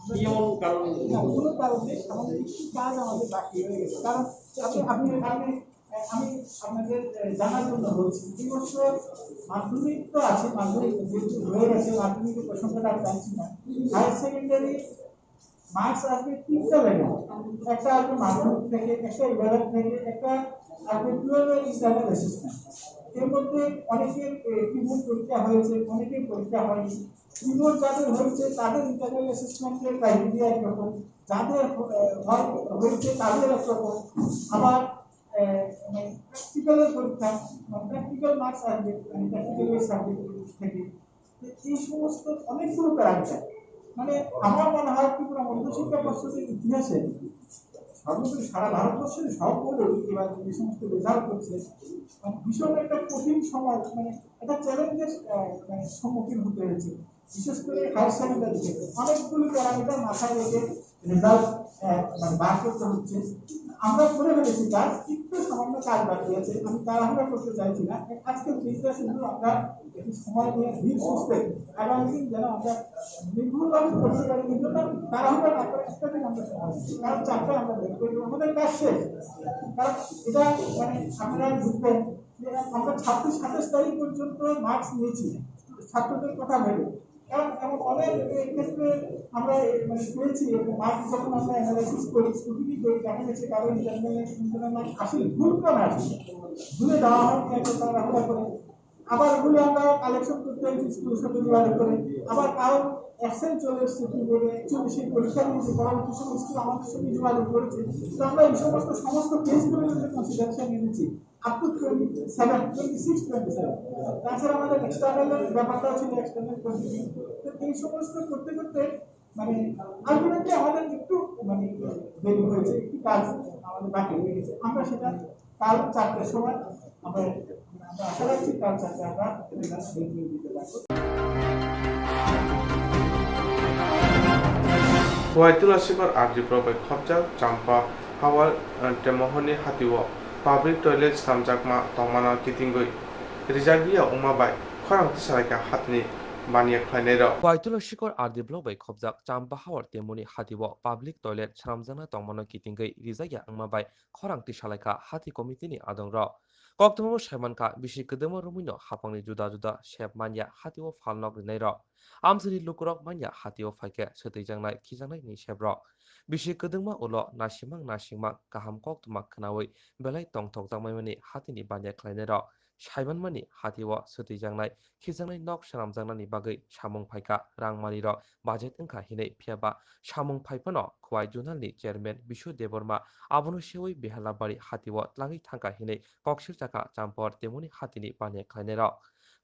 কি এমন কারণ? না, কোনো কারণ নেই, আমাদের একটু কাজ আমাদের বাকি রয়ে গেছে। কারণ আপনি, আপনি, আপনি, আমি আপনাদের, আহ, জানার জন্য বলছি, এই বছর মাধ্যমিক তো আছে, মাধ্যমিক যেহেতু হয়ে গেছে, মাধ্যমিকের প্রসঙ্গটা আর টানছি না। হায়ার সেকেন্ডারি মার্কস আসবে তিনটা লেভেল, একটা আসবে মাধ্যমিক থেকে, একটা ইলেভেন থেকে, একটা আসবে টুয়েলভ এর ইন্টারনাল অ্যাসেসমেন্ট। এর মধ্যে অনেকের টিউশন পরীক্ষা হয়েছে, অনেকের পরীক্ষা হয়নি। টিউশন যাদের হয়েছে তাদের ইন্টারনাল অ্যাসেসমেন্টের ক্রাইটেরিয়া একরকম, যাদের আহ, হয়- হয়েছে তাদের একরকম। আবার আহ, মানে প্র্যাকটিক্যালের পরীক্ষা, মানে প্র্যাকটিক্যাল মার্কস আসবে, মানে প্র্যাকটিক্যালের সাবজেক্ট থেকে। তো এই সমস্ত অনেকগুলো প্যারামিটার। মানে আমার মনে হয় ত্রিপুরা মধ্যশিক্ষা পর্ষদের ইতিহাসে সর্বোপরি সারা ভারতবর্ষের সব বোর্ডে এবার যে সমস্ত রেজাল্ট করছে, মানে ভীষণ একটা কঠিন সময়, মানে একটা চ্যালেঞ্জের আহ, মানে সম্মুখীন হতে হয়েছে। বিশেষ করে হায়ার সেকেন্ডারি ক্ষেত্রে অনেকগুলো প্যারামিটার মাথায় রেখে রেজাল্ট মানে বার করতে হচ্ছে। আমরা করে ফেলেছি কাজ, একটু সামান্য কাজ বাকি আছে, আমি তাড়াহুড়া করতে চাইছি না। আজকে দিনটা শুধু আমরা একটু সময় নিয়ে ধীর সুস্থে আগামী দিন যেন আমরা নির্ভুলভাবে করতে পারি, কিন্তু তাড়াহুড়া না করে একটা দিন আমরা সময় দিচ্ছি, কারণ চারটা আমরা বের করে দেবো, আমাদের কাজ শেষ। কারণ এটা মানে আপনারা বুঝবেন যে আমরা ছাব্বিশ সাতাশ তারিখ পর্যন্ত মার্কস নিয়েছি ছাত্রদের কথা ভেবে। কারণ এমন অনেক ক্ষেত্রে আমরা মানে পেয়েছি, এবং মার্কস যখন আমরা অ্যানালাইসিস করি, স্ক্রুটিনি করি, দেখা গেছে কারো ইন্টারনাল মার্কস আসলে ভুল করে আসে, ভুলে দেওয়া হয়, তারা হঠাৎ করে। আবার ওগুলো আমরা কালেকশন করতে হয়েছে স্কুল সাথে যোগাযোগ করে। আবার কারো অ্যাবসেন্ট চলে এসছে, তুই বলে একচল্লিশ পরীক্ষা দিয়েছে, পরবর্তী সময় স্কুল আমাদের সঙ্গে যোগাযোগ করেছে। তো আমরা এই সমস্ত সমস্ত কেসগুলো কিন্তু কনসিডারেশন এনেছি। Up to twenty seven, twenty six, twenty seven. তাছাড়া আমাদের এক্সটার্নাল ব্যাপারটাও ছিল, এক্সটার্নাল কন্ট্রিবিউশন। তো এই সমস্ত করতে করতে মানে আলটিমেটলি আমাদের একটু মানে দেরি হয়েছে, একটু কাজ আমাদের বাকি রয়ে গেছে। আমরা সেটা কাল চারটের সময় আমরা, আমরা আশা রাখছি কাল চারটে আমরা এটা শেষ করে দিতে পারবো। Kuwai Tulashikor R D block bai khopjak Champa Hawar, eh, Temohoni hatio public toilet swnamjakma tongmano kitingwi rijak ya wngma bai khorang tisalaikha hatini baniya khlainairok. Kuwai Tulashikor R D block bai khopjak Champa Hawar Temoni hatio public toilet swnamjakna tongmano kitingwi rijak ya wngma bai khorang tisalaikha hati committee ni adongrok. Koktwmao saimankha, bisi kwdwma romwino haphangni juda juda sep manya hatio phalnok rinairok. Amchaini lukurok manya hatio phaikhe swtwijaknai, khijaknaini seprok. Bisi kwdwma ulo nasimang nasimang kaham koktwma khwnawi belai tongthokjakmaimani hatini baniya khlainairok. Saimanmani hatio swtwijaknai, khijaknai nok swnamjaknani bagwi samung phaikha, rangmanirok budget wngkha hinwi, phiyaba samung phaiphano Khowai Zonalni chairman Bishu Debbarma abono sewi Behalabari hatio tlangwi thangkha hinwi koksil chakha Champa Hawar Temoni hatini baniya khlainairok.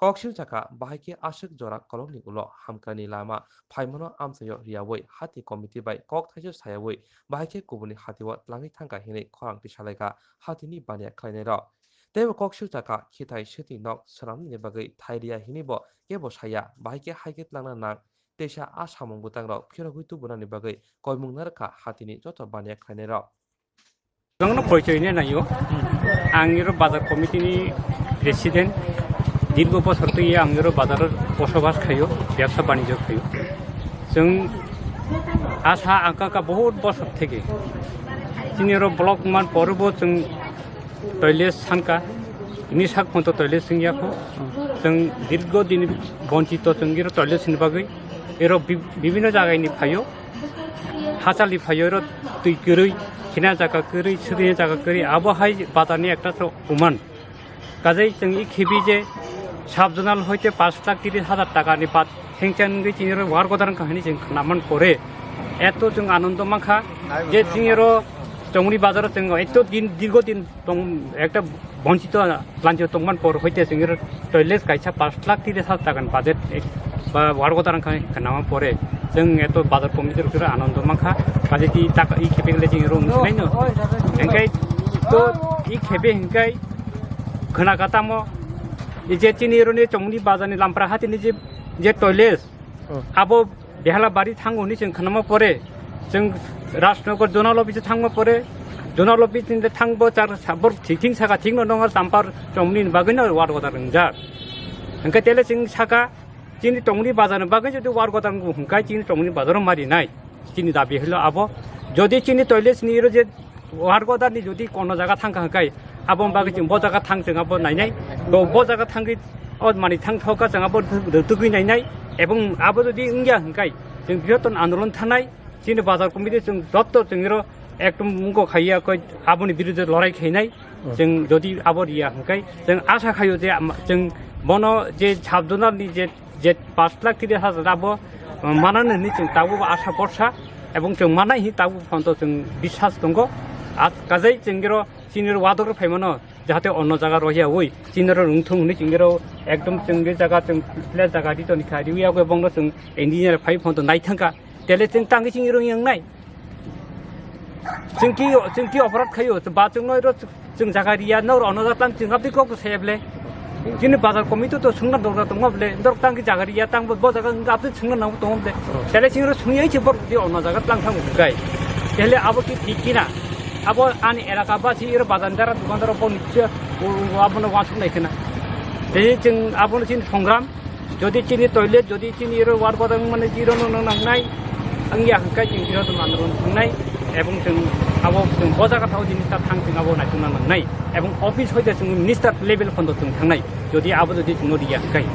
Koksil chakha, bahai khe aswk jora kolokni ulo hamkrani lama phaimano amchaio riyawi hati committee bai kok thaisa sayawi bahai khe kubuni hatio tlangwi thangkha hinwi khorang tisalaikha hatini baniya khlainairok. Teibo koksil chakha, khithai swtwi nok swnamnani bagwi thai riya hinwibo kebo saya, bahai khe hai khe tlangna nang, teisa a samung bwtangrok phirogwi tubunani bagwi koimung narwkha hatini joto baniya khlainairok. Jongno poichoi ne naio. Ang iro bazar committee ni president. Dirgo bosor twi ang iro bazar o bosobas khaio, byabsa banijyo khaio. Chwng asa angka ka bahut bosor theke. Chini iro block man porobo chwng toilet sanka. Ini sak phonto toilet singya kho. Chwng dirgo din bonchito chwng iro toilet sini bagwi. Iro bi-, bibhinno jaga ni phaio. Hachali phaio ro twi kwrwi, khina jaga kwrwi, swrwini jaga kwrwi, abo hai bazarni ekta to uman. Kajai chwng i khibi je sub zonal hoite paanch lakh tiris hajar taka ni bat hengchan wngwi chini ro work order wngkha hinwi chwng khwnaman pore, eto chwng anondo mankha je chini ro chongri bazaro chwng eto din, dirgo din tong, ekta bonchito lanchio tongman por hoite chwng iro toilet kaisa paanch lakh tiris hajar taka ni budget ek, ba work order wngkha hinwi khwnaman pore chwng eto bazar committee rok phiro anondo mankha, kaje ti taka i khepe gele chwng iro wngsinai no. Hingkai to i khepe hingkai khwna katamo i je chini iro ni chongni bazar ni lampra hatini je, je toilet, abo Behalabari thango hinwi chwng khwnama pore, chwng Rajnagar zonal office thangma pore, zonal office ni thangbo char sabor thik thing saka thik no nongo Champa Hawar Temoni ni bagwi no work order wngjak. Hingke tele chwng saka chini tongni bazar ni bagwi jodi work order wngkha chini tongni bazar o mari nai, chini dabi hilo abo. Jodi chini toilet ni iro je work order ni jodi kono jaga thangkha hwnkhe, abo bagwi chwng bo jaga thang chwng abo nainai, bo, bo jaga thangwi o manwi thang thokha chwng abo rw-, rwtugwi nainai, ebong abo jodi wngya hwnkhe chwng brihoton andolon thanai, Chini bazar committee chwng jotto chwng iro ekdom mungo khaiya koi aboni birudhe lorai khainai. Hmm. Chwng jodi abo riya hwnkhe chwng asha khaio je ama-, chwng bono je sub zonal ni je, je pash lakh tris hajar abo, uh, manani hwnwi chwng tabuk bo asha borsa ebong chwng manai hi tabuk phanto chwng biswas tongo. At kajai chwng iro chini wadok rok phaimano jahate onno jaga rohiya oi chini ro rwngthung hwnwi chwng iro ekdom chwng je jaga chwng place jaga ri toni kha riwi yago ebong no chwng engineer phai phanto naithangkha. Tele chwng tangwi chini ro wngnai. Chwng ki, chwng ki oporad khaio, ba chwng noi ro chwng jaga riya, nor ono jatlang chwng abdi kok saya ble. Chini bazar committee to sungna dorga tongma ble, dor tang ki jaga riya, tang bo jaga abdi sungna nang tong ble. Tele chwng ro sungya chi bor di ono jaga tlang thang gai. Tele abo ki thik kina. Abo ani elaka ba si ro bazar dara dukandar bo ni abo no wansuk nai kena. Tele chwng abo no chini songram. Jodi chini toilet, jodi chini iro war bodang mane iro no nang nangnai, wngya hwnkhe chwng iro to manrun thungnai, ebong chwng abo chwng bo jaga thao jini ta thang chwng abo naichung nang nangnai, ebong office hoite chwng minister level phondo chwng thangnai, jodi abo jodi chwng no riya hwnkhe.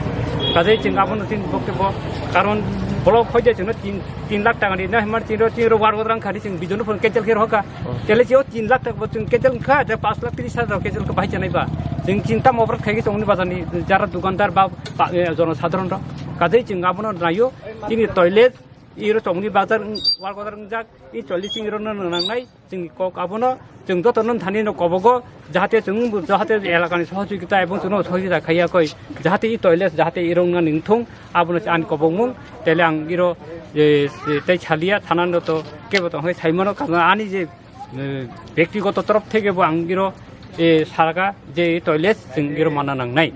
Kajai chwng abo no chini bokhe bo, karon block hoite chwng no tin, tin lakh taka ni na himar chini ro, chini ro war bodang khani chwng bijon phone cancel khe roka. Tele chini o tin lakh taka bo chwng cancel kha, je pash lakh tris hajar cancel kha bahai chanai ba. Chwng chinta mobrat khai khe chwng ni bazar ni jara dukandar ba ba, eh, jonosadharon rok. Kajai chwng abono naio, chini toilet, iro chongni bazar, mm, wal bazar wngjak, i toilet chini iro no nangnai, chini kok abono, chwng joto no thani no kobogo, jahate chwng bo, jahate elakani sohojogita ebong chwngno sohojogita khaiya koi, jahate i toilet, jahate iro wngna ningthung, abono ani kobokmung, tele ang iro, eh, tei salia, thana no to kebo tong hai saimano, karon ani je eh, bektigoto torof theke bo ang iro, eh, sarga je toilet chwng iro mana nangnai.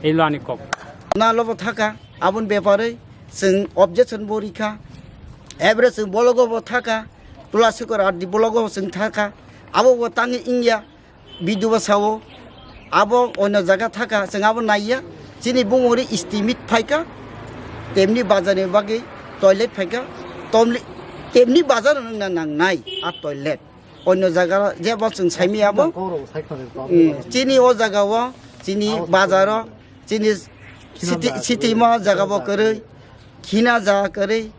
Elo ani kok. Na lobo thaka, aboni bepare chwng objection bo rikha. Ebre chwng bologo bo thaka, Tula Sikor R D bologo bo chwng thaka. Abo bo tangi ingya, B D O bo sao. Abo oino jaga thaka, chwng abo naiya. Chini bumuri estimate phaika, temni bazar ni bagwi toilet phaika, tomli-, temni bazar wngna nangnai a toilet. Onyo jaga jebo chwng saimi abo. Mm, chini o jaga o, chini bazar o, chini city, city ma jaga bo kwrwi, khina jaga kwrwi,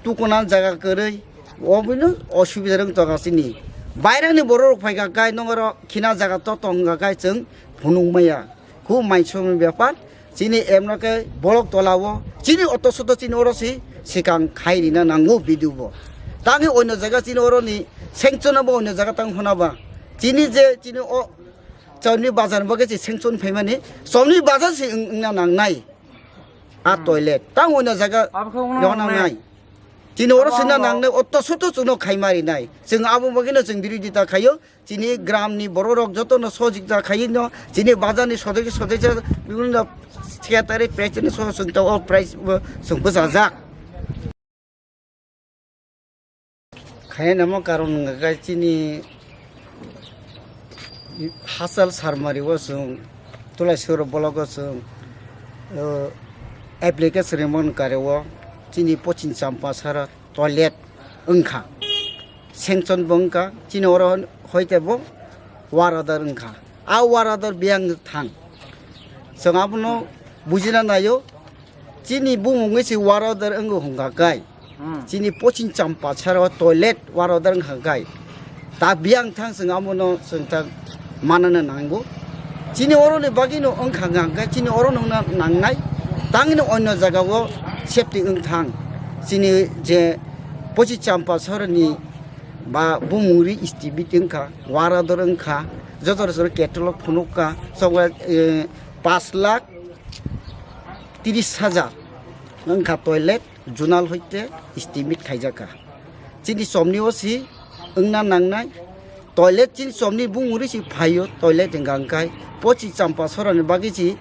tukuna jaga kwrwi, o bini osubida rwng tongo chini. Bairani borok rok phaika kai nongoro khina jaga to tongka kai chwng phunuk maya. Khu maichomni bepar, chini emno khe bolok tola o, chini oto soto chini oro si sikang khai rina nango B D O bo. Tangi onyo jaga chini oro ni sanction bo onyo jaga tang hona ba. Chini je chini o chomni bazar bo khe si sanction phaimani, chomni bazar si wng-, wngna nangnai. A toilet. Tang onyo jaga abo khe wngna rona nangnai. Nai. Chini oro abo sina abo nangnai, oto soto chwngno khai mari nai. Chwng abo bagwi no chwng birodita khaio. Chini gram ni borok rok joto no sojikta khai no, chini bazar ni sodai sodai bibhinno secretary president so chwng ta o price bo chwng bwchajak. Khai namo karon wngkha khe chini hachal sarmari o chwng tulai soro block o chwng, o, application rimon kare o chini pochin champa sara toilet wngkha. Sanction bo wngkha, chini oro hoite bo war order wngkha. A war order biyang thang. Chwng abono bujina naio, chini bumungwi se war order wngo hwnkha kai. Hmm. Chini pochin champa saro toilet war order wngkha kai. Ta biyang thang chwng abono chwng ta manana nango. Chini oroni bagwino wngkha hwnkha khe chini oro nungna nangnai. Tangni onyo jagao safety wng thang. Chini je pochi champa soroni ba bumungri istibit wngkha, warador wngkha, joto rok ketolo phunukha, sokla, eh, pash lakh tris hajar wngkha toilet. Junal hoite estimate khaijakha. Chini somni o si wngna nangnai toilet, chini somni bumuri si phaio toilet hwnkha hwnkhe pochi champa sorani bagwi si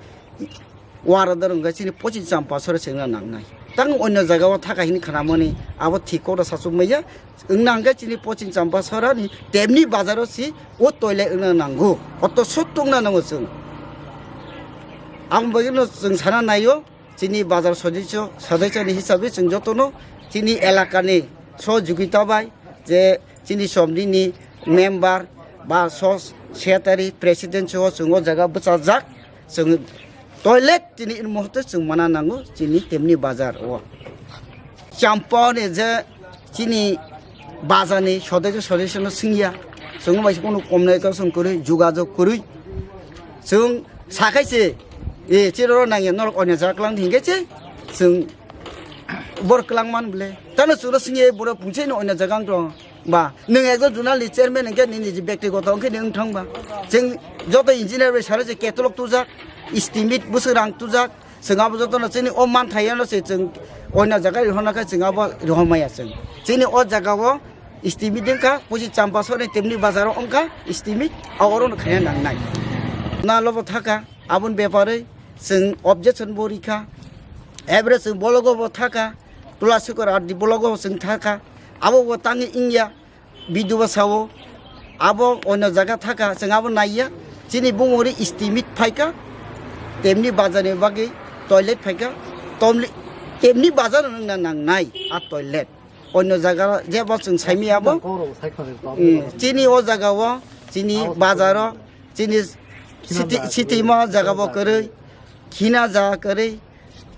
warador hwnkhe chini pochi champa sora se wngna nangnai. Tang onyo jaga o thaka hini khanamani abo thik kok da sachuk maya. Wngna hwnkhe chini pochi champa sorani temni bazar o si o toilet wngna nango. Oto sot tongna nango chwng. Ang bagwi no chwng sana naio. Chini bazar sodisyo, sodisyo ni hisabe chwng jotono chini elakani sohojogita bai je chini somni ni member ba so secretary, president soho chwng o jaga bwchajak, chwng toilet chini in muhurte chwng mana nango chini temni bazar o. Champao ni je Chini bazar ni sodesyo sodesyo no swngya, chwng bai kunu communication kwrwi, jogajog kwrwi. Chwng sakhai se, e, chini oro nangya norok onya jaga kwlang hingke se, chwng bor kwlang man bole. Tano chwngno swngya, boro pungse no onya jaga wng tong. Ba, nwng ekjon zonal ni chairman hingke nini je bektigoto hingke nwng thang ba. Chwng joto engineer bai sara je ketlok tujak, estimate bwswk rang tujak, chwng abo jotono chini o manthai ano se chwng oina jaga rihorna khe chwng abo rihormaya chwng. Chini o jaga o estimate wngkha, pusi Champasoni temni bazar o wngkha estimate, a oro no khaina nangnai. Na lobo thaka, aboni bepare chwng objection bo rikha, ebere chwng bologo bo thaka, Tula Sikor R D bologo chwng thaka, abo bo tangwi wngya. B D O bo sao, abo oino jaga thaka, chwng abo naiya. Chini bumung ri estimate phaikha, temni bazar ni bagwi toilet phaikha, tomli-, temni bazar no wngna nangnai a toilet. Oino jaga jebo chwng saimaya abo. Mm, chini o jaga o, chini bazar o, chini city, city ma jaga bo kwrwi, khina jaga kwrwi,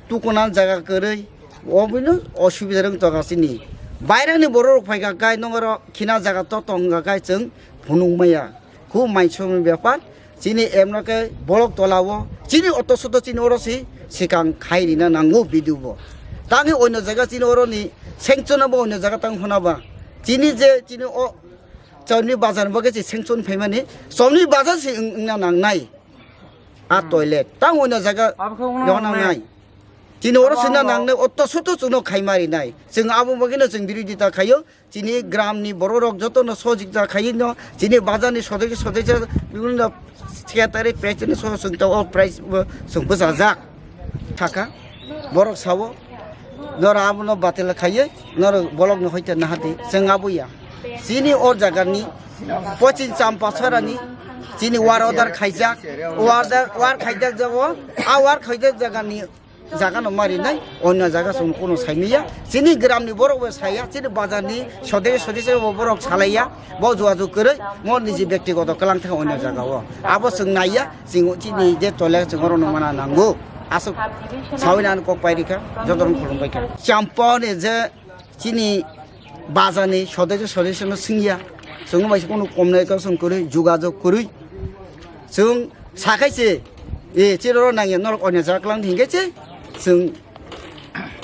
tukuna jaga kwrwi, obwino osubida rwng tongkha chini. Bairani borok rok phaikha kai nongoro khina jaga to tongkha kai chwng phunuk maya. Khu maichomni bepar chini emno khe bolok tola o chini oto soto chini oro si sikang khai rina nango B D O bo. Tangwi oino jaga chini oro ni sanction bo oino jaga tang hona ba. Chini je chini o chomni bazar bo khe si sanction phaimani chomni bazar si wng-, wngna nangnai. A toilet. Tang oino jaga Abo khe wngna rok nangnai. Nai. Chini oro Abo sina wngno. Nangnai, otto soto chuno khai mari nai. Chwng abo bagwino chwng birodita khaio. Chini gram ni borok rok joto no sojikta khaio no. Chini bazar ni sodai sodai bibhinno secretary president so chwng to o price bo chwng bwchajak. Thaka. Borok sabo. Noro abono batel khaiwi, noro bolokno hoite nahadi, chwng aboya. Chini o jagani, pochin Champasarani, chini war order khaijak, order, war khaijak jago, a war khaijak jagani jagano marinai, onyo jaga chwng kuno saimanya. Chini gramni borok bo saya, chini bazarni sodese sodese bo borok salaiya, bo jogajog kwrwi, mo niji bektigoto kwlang thang onyo jagao. Abo chwng naiya, chwng chini je tole chwng oro no mana nango. Aswk sawi nang kok pai rikha, joto rok khulum pai kha. Champoni je chini bazani sodese sodese no swngya, chwng bai kunu communication kwrwi, jogajog kwrwi. Chwng sakhai se, e, chiro nangya norok onya jaklang hingke se, chwng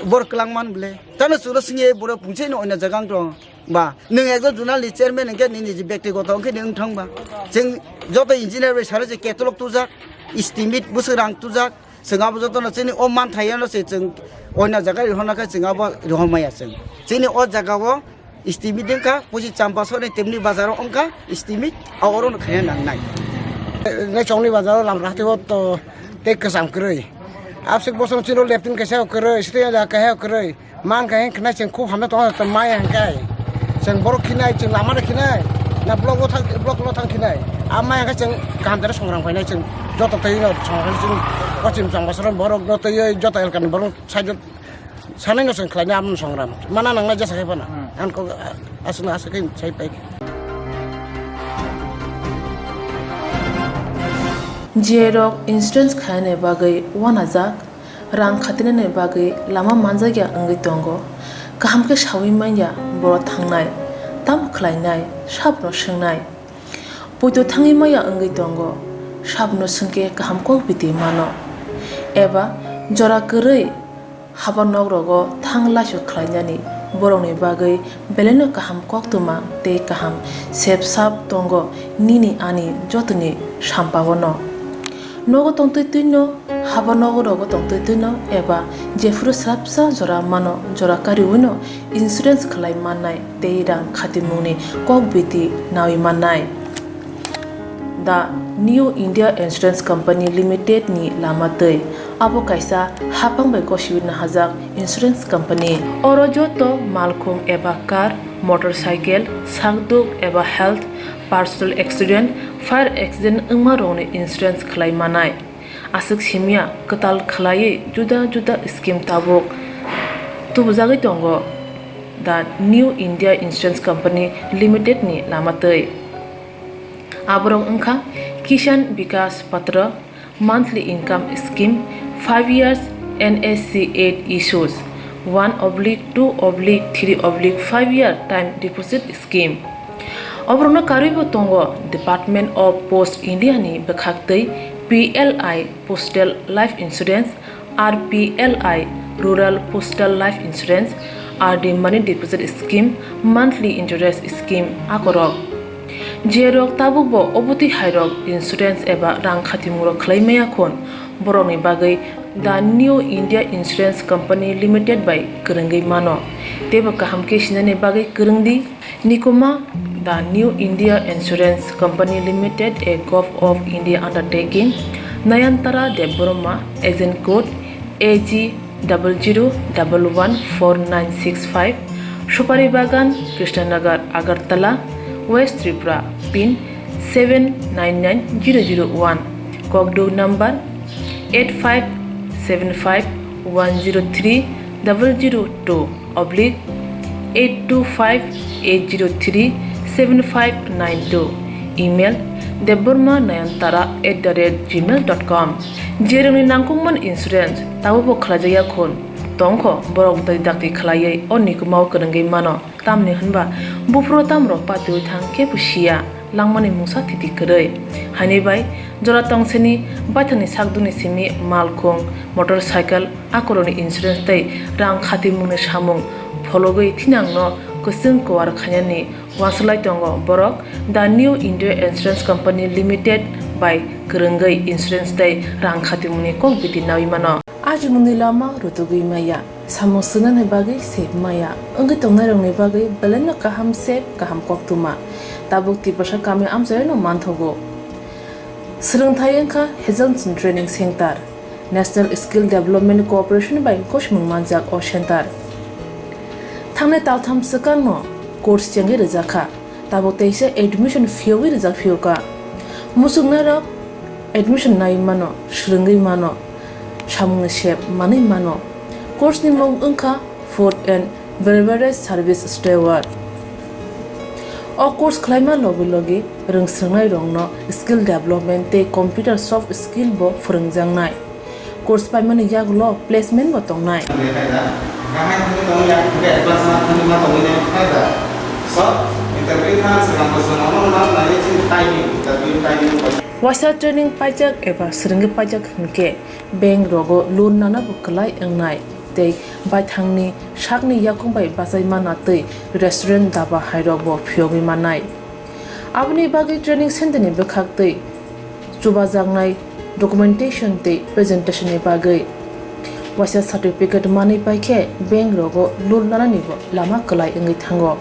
bor kwlang man ble. Tano chwngno swngya, boro pungse no onya jagang tong. Ba, nwng ekjon zonal ni chairman hingke nini je bektigoto hingke nwng thang ba. Chwng joto engineer bai sara je ketlok tujak, estimate bwswk rang tujak, chwng abo jotono chini o manthai ano se chwng oina jaga rihorna khe chwng abo rihormaya chwng. Chini o jaga o estimate wngkha, pusi Champasoni temni bazar o wngkha estimate, a oro no khaina nangnai. Ne chongni bazar o lam rati o to tei kwcham kwrwi. Absik bosong chini o leptin kaisa o kwrwi, sitya jaga kaisa o kwrwi. Mang khe hwnkhai chwng khub hamya tongo, tei maya hwnkhai chwng borok khinai, chwng lama no khinai, na block o thang, block o thang khinai. A maya hwnkhai chwng kaham tere songrang phainai, chwng joto twi no songrang chwng pachim chwng bosor borok no twiwi joto elkani borok side o sanai no chwng khlainai amo songrang. Mana nangnai jesa khai phano. Hmm. Ang kok aswk no aswk khe sai pai. J rok insurance khaina bagwi wanajak. Rang khatinani bagwi lama manjakya wngwi tongo. Kaham khe sawi manya borok thangnai, tamo khlainai, sabno swngnai. Poito thangwi maya wngwi tongo, sabno swngkhe kaham kok biti mano. Eba jora kwrwi haba nok rogo thang laisu khlainani borokni bagwi belaino kaham koktwma tei kaham sep sap tongo nini ani jotoni sampao no. Nogo tongtwi twino, haba nogo rogo tongtwi twino eba jephuru swrapsa jora mano, jora kariwino insurance khlai mannai tei rang khatimungni kok biti nawi mannai. The New India Insurance Company Limited ni lama twi. Abo kaisa haphang bai gosiwi nahajak insurance company. Oro joto malkhung eba car, motorcycle, sakduk eba health, personal accident, fire accident wngma rokni insurance khlai manai. Aswk simya kwtal khlaiwi juda juda scheme tabuk tubujagwi tongo the New India Insurance Company Limited ni lama twi. Aborok wngkha Kisan Vikas Patra, monthly income scheme, five years N S C eight issues, one oblique two oblique three oblique five year time deposit scheme. Oborokno karwibo tongo Department of Post India ni bwkhaktwi P L I Postal Life Insurance, R P L I Rural Postal Life Insurance, R D Money Deposit Scheme, Monthly Interest Scheme akorok. Jerok tabukbo obotwi hairok insurance eba rang khatimungrok khlai maya khun, borokni bagwi The New India Insurance Company Limited bai kwrwngwi mano. Teibo kaham khe sinani bagwi kwrwng di. Nikuma, The New India Insurance Company Limited, a Govt of India undertaking, Nayantara Debbarma, agent code A G double zero double one four nine six five, Supari Bagan, Krishnanagar, Agartala, West Tripura, pin seven nine nine zero zero one, kokduk number eight five seven five one zero three double zero two oblique eight two five eight zero three seven five nine two, email debbarma nayantara at the rate gmail dot com. Jerokni nangkukmani insurance tabukbo khlaijakya khun tongkho, borok dai dakti khlaiwi o nikumao kwrwngwi mano, tamni hwnba buphuru tamrok patiwi thang kebo siya, langmani mungsa thiti kwrwi. Haini bai jora tongsini baithangni sakduni simi malkhung, motorcycle, akorokni insurance tei rang khatimungni samung phologwi thinangno kwchwng kuar khainani uansuk lai tongo borok The New India Insurance Company Limited bai kwrwngwi insurance tei rang khatimungni kok biti naui mano. Ajimungni lama rutugwi maya, samung swngnani bagwi sep maya, wngwi tongnairokni bagwi belaino kaham sep, kaham koktwma. Tabuk Tiprasa kami amchaino manthogo. Swrwngthai wngkha Hazelson Training Center. National Skill Development Corporation bai gosimung manjak o center. Thangnai taltham swkangno course chengwi rwjakha, tabuk teisa admission phiyogwi rwjak phiyokha. Muchungnairok admission nai mano, swrwngwi mano, samungni sep manwi mano. Course ni mung wngkha Food and Beverage Service Steward. O course khlaima logi logi rwngswrwngnairokno skill development tei computer soft skill bo phwrwngjaknai. Course paimani yagulo placement bo tongnai. Waisa training paijak eba swrwngwi paijak hwnkhe bank rogo loan nana bo kwlai wngnai tei baithangni sakni yakung bai bachai mana tei restaurant, daba hairok bo phiyogwi mannai. Aboni bagwi training center ni bwkhak tei chubajaknai documentation tei presentation ni bagwi waisa certificate manwi paikhe bank rogo loan nanani bo lama kwlai wngwi thango.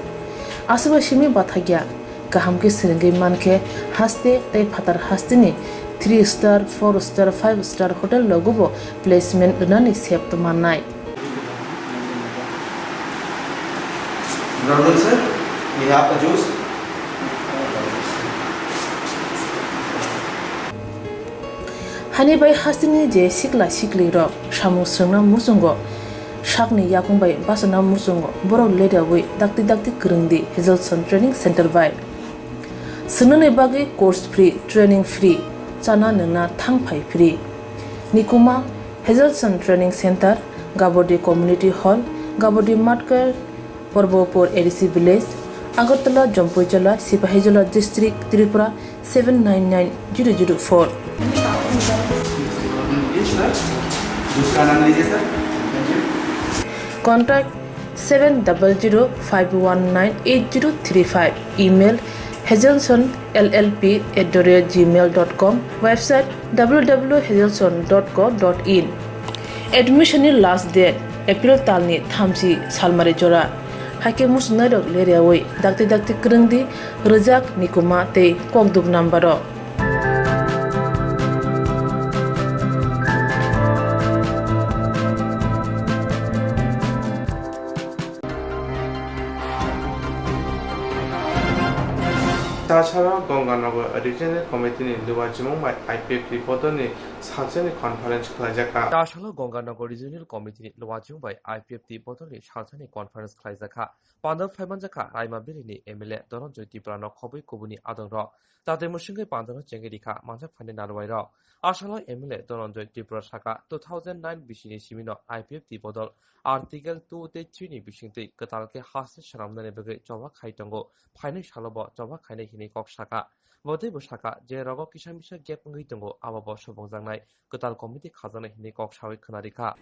Aswk bai simi bathakya kaham khe swrwngwi mankhe haste tei phatar hasteni three star, four star, five star hotel rogo bo placement rwnani sep mannai. Brother sir, we have a juice. Hani bai hasteni je sikla sikli rok samung swrwngna muchungo sakni yakung bai bachana muchungo borok ledawi dakti dakti kwrwng di Hazelson Training Center bai. Swngnani bagwi course free, training free, chana nwngna thangphai free. Nikuma Hazelson Training Center, Gabodi Community Hall, Gabodi Matkar, Porbopur A D C Village, Agartala, Jampuijala, Sipahijola District, Tripura seven nine nine zero zero four. Contact seven double zero five one nine eight zero three five. Email hazelson L L P at the rate gmail dot com. Website W W W hazelson dot co dot in. Admission ni last date April talni thamchi salmari jora. Haikhe muchungnairok leriawi dakti dakti kwrwng di, rwjak, nikuma tei kokduk number o. Chachara Gonganagar Regional Committee ni luwajimung bai I P F T bodolni salsani conference khlaijak kha. Chachara Gonganagar Regional Committee ni luwajimung bai I P F T bodolni salsani conference khlaijak kha. Pandal phaimanjakha Raima Valley ni M L A Dhananjoy Tripura no khobwi kubuni adongrok. Tatwi mwswngwi pandano chengwi rikha manjak phaini narwai rok. Asalo M L A Dhananjay Tripura saka two thousand nine bisini simino I P F T bodol Article two tei three ni bisingtwi kwtal khe haste swnamnani bagwi choba khai tongo, phainai salo bo choba khainai hinwi kok saka. Bo teibo saka je rogo kisa misa gap wngwi tongo abo bo subungjaknai, kwtal committee khajaknai hinwi kok sawi khwna rikha.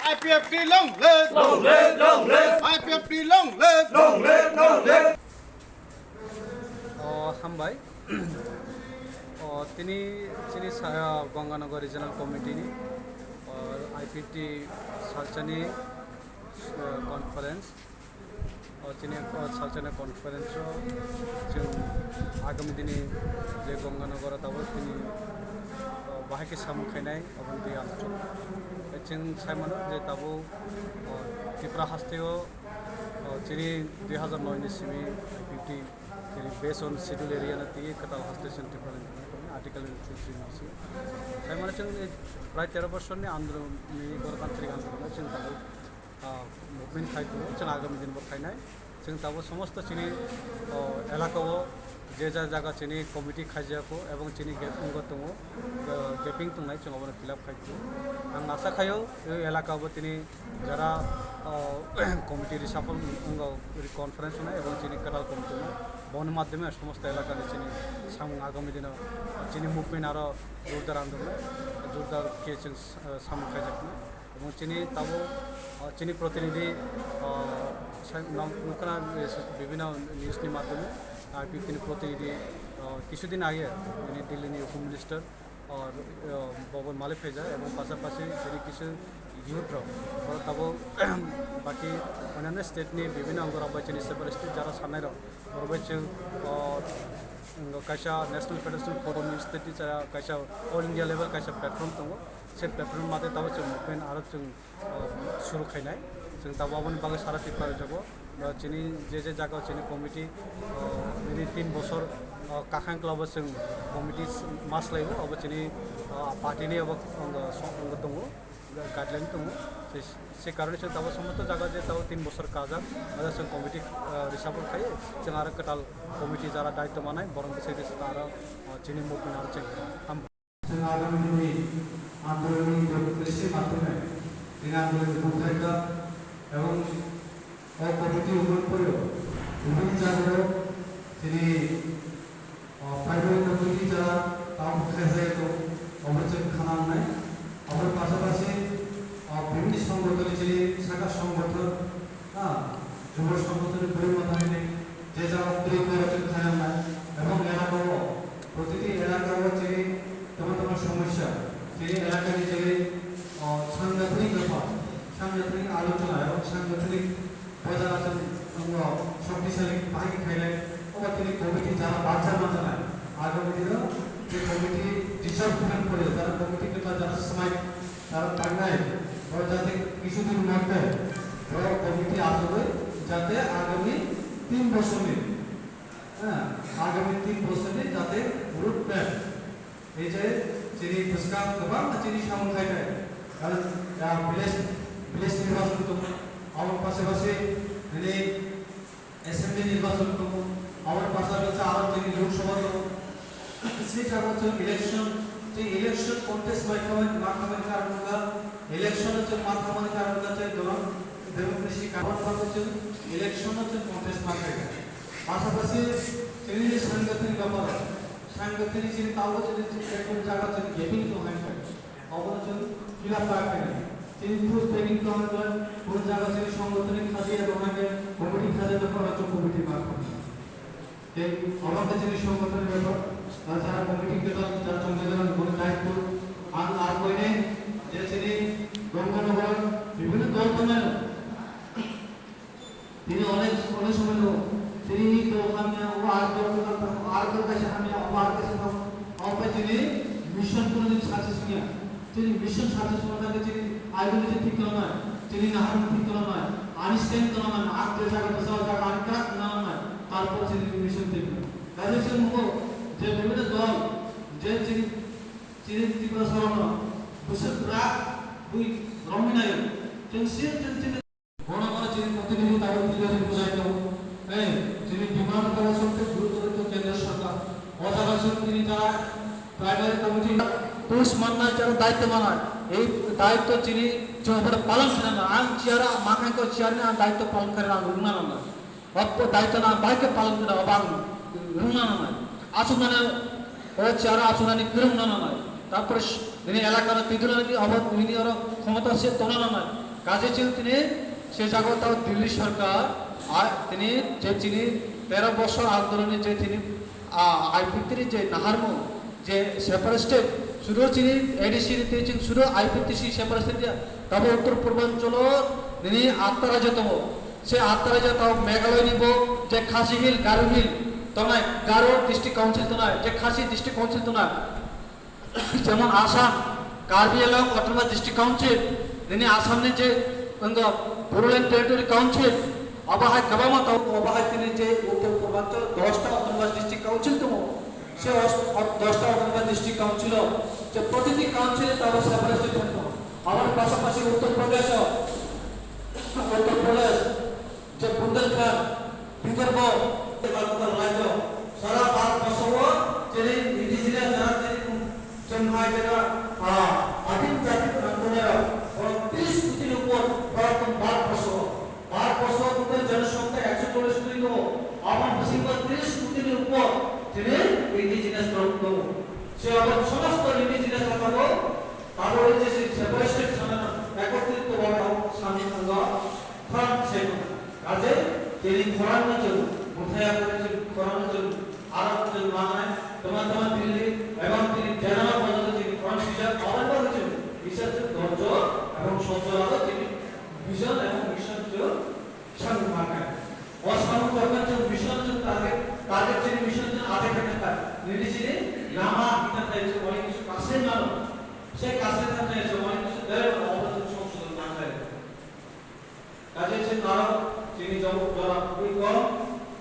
I P F T long live! Long live, long live! I P F T long live! Long live, long live! O, hambai. O, tini chini sa-, Ganganagar Regional Committee ni, o, I P F T salsani, o, conference. O chini, o salsani conference o chwng agami dini je Ganganagar o tabuk tini, o, bahai khe samung khainai, oboni twi ang chwng sai mano je tabuk, o, Tripura haste o, o, chini dui hazar noi ni simi I P F T chini based on schedule area no twi kwtal haste chwng Tripura ni article three three ni simi sai mano chwng prai tero bosor ni andolon ni, gototantrik andolon o chwng tabuk ah, movement khai tongo, chwng agami din bo khainai. Chwng tabuk somosto chini, oh, elaka o je ja jaga chini committee khaijak o ebong chini gap wngwi tongo, ah, gaping tongnai, chwng obono fill up khai tongo. Ang asa khaio, e elaka o bo tini jara, oh, committee reshuffle wngwi conference wngnai ebong chini kwtal committee wngnai, boni madhyome somosto elaka ni chini samung agami dino chini movement aro jordar andolon, jordar khe chwng, ah, samung khaijaknai. Ebong chini tabuk, ah, chini protinidhi, ah, sai-, nam-, nukna, eh, bibhinno news ni madhyome, ah, I P F T ni protinidhi, ah, kisudin age, bini Delhi ni Home Minister, ah, ah, Babu Malik phaijak, ebong pasapasi chini kisu youth rok, oro tabuk baki onyanno state ni bibhinno angorok bai chini separate state jara sanai rok, oro bai chwng, ah, kaisa National Federation Forum ni state ni jara kaisa all India level kaisa platform tongo. Se platform mate tabuk chwng movement aro chwng, ah, suru khainai. Chwng tabuk aboni bagwi sara Tripura rwjago. Ah, chini je je jaga o chini committee, ah, nini tin bosor, ah, kakhang kla bo chwng committee s-, ma swlaibo, abo chini, ah, party ni abo, ah, so-, tongo, guideline tongo. Se, se karone chwng tabuk somosto jaga je tabuk tin bosor kajak, abo chwng committee, ah, reshuffle khai, chwng aro kwtal committee jara daityo manai, borok bwsai bwsai aro, ah, chini movement aro chwng ham-, Chwng agami dini andolonni democracy madhyome tini andolonni buthai kha ebong o committee wngmani poreo bibhinno jagao tini, o, primary committee jara tabuk khaijak tong, obo chwng khana wngnai. Oboni pasapasi, o, bibhinno songgothon ni chini saka songgothon, ha, jubo songgothon ni bwrwi mwthangni je jaga twi borok chwng khaina wngnai, ebong elaka o, protiti elaka o chini tamo tamo somosya, chini elaka ni chini, o, sangathanik bepar, sangathanik alochona ebong sangathanik bo jaga chwng wngo shoktisali bahai khe khainai, obo chini committee jara bacha manjanai, agami dino je committee dissolve khaimani pore jara committee kwtal jara swmai Karon tangnai, o jate kisudin moddhe, o committee achugwi jate agami tin bosorni, ha, agami tin bosorni jate road map. Ei je chini bwskang kwbangma chini samung khai thai. Karon, ah, village, village nirbachon tongo, aboni pasapasi nini Assembly nirbachon tongo, aboni pasapasi aro tini Lok Sabha tongo. Se jaga chwng election, tei election contest bai khamani, ma khamani karon wngkha, election o chwng ma khamani karon wngkha, tei dono democracy karon bagwi chwng election o chwng contest ma khaikha. Pasapasi chini je sangathanik bapar, sangathanik chini tabuk chini je jaga chwng gaping tong hai kha. Obono chwng fill up kha khe. Chini post packing tong khe, kunu jaga chini songotoni khajiya tong khe, committee khajiya tong khe, chwng committee ma kha. Tei obo khe chini songotoni bepar, jara committee khe tong, jara chongjak jana, bono daityo ang ar koinai, je chini Ganganagar bibhinno dol tongnai. Tini onek, onek somoy no, tini to hamya, o ar to hamya, o ar to kaisa hamya, o ar kaisa hamya, o pai tini mission kuno din success niya. Tini mission success wngna tini ideology thik khlana, tini naharmung thik khlana, ani stand khlana, ang je jaga bwsa jaga ani craft khlana, tarpor tini mission thik khlana. Kaisa se muko je bibhinno dol, je tini, tini Tripura sorokno bwswk bwrak bui romwi naio. Chwng se, chwng, chwng প্রতিনিধি তারা তুলে ধরে বোঝাইতো। এই, যিনি ডিমান্ড করা সত্ত্বে গুরুত্ব দিত কেন্দ্র সরকার। অজাগাসন তিনি তারা প্রাইমারি কমিটি। পুষ মান্না যারা দায়িত্ব মানায়, এই দায়িত্ব যিনি যেভাবে পালন করে না, আং চেয়ারা মাখাঙ্ক চেয়ার নিয়ে দায়িত্ব পালন করে না, রুংনা না। অপ্প দায়িত্ব না বাইকে পালন করে অবাং রুংনা না। আসুক মানে ও চেয়ারা আসুনানি গরম na nanai. Tarpore nini elakano twi dulani obo nini oro khomota se tona nanai. Kaje chwng tini se jago tao Delhi sorkar, a, tini je chini tero bosor andoloni je tini, a, I P T ni je naharmung, je separate state, sudu chini A D C ni twi chwng sudu I P T C separate state ya. Tabo Uttor Purbanchalo nini atta rajyo tongo. Se atta rajyo tao Meghalaya ni bo je Khasi Hill, Garo Hill tongnai, Garo District Council tongnai, je Khasi District Council tongnai, jemon Assam, Karbi Anglong Autonomous District Council, nini Assam ni je wngkha Bodoland Territory Council, obo hai kwbangma tao, obo hai tini je Uttor Purbanchal dosta Autonomous District Council tongo. Se os-, ot-, dosta Autonomous District Council o, je protiti council e tabo separate state thangkha. Aboni pasapasi Uttar Pradesh o, Uttar Pradesh, je Bundelkhand, Vidarbha, je Bharat rajyo, sara Bharat borso o, jeni indigenous jara jeni kum-, chumhai jena, ah, adim jati rangtonero, borok tris koti ni upor, Bharat, Bharat borso o. Bharat borso o total jonosongkha ekso chollish koti tongo. Aboni bisingo tris koti ni upor tini indigenous rok tongo. Se abo somosto indigenous rok abo abo je se separate state sana ekotrit bhabe abo sami thangwa front se tongo. Kaje tini khorang no chwng muthaya kore chwng khorang no chwng aro chwng manai toma toma Delhi ebong tini Delhi no bondo tini khorang sijak abo no chwng isa chwng dhorjo ebong sojjo aro tini Vision ebong mission chwng samung manai. O samung torkar chwng mission chwng target, target chini mission chwng adai khe thangkha. Nini chini lama hita thai chwng onek kisu kasai mano. Se kasai thangkha chwng onek kisu dai mano, obo chwng songsodon manai. Kaje chwng aro chini jora, jora kubui kom,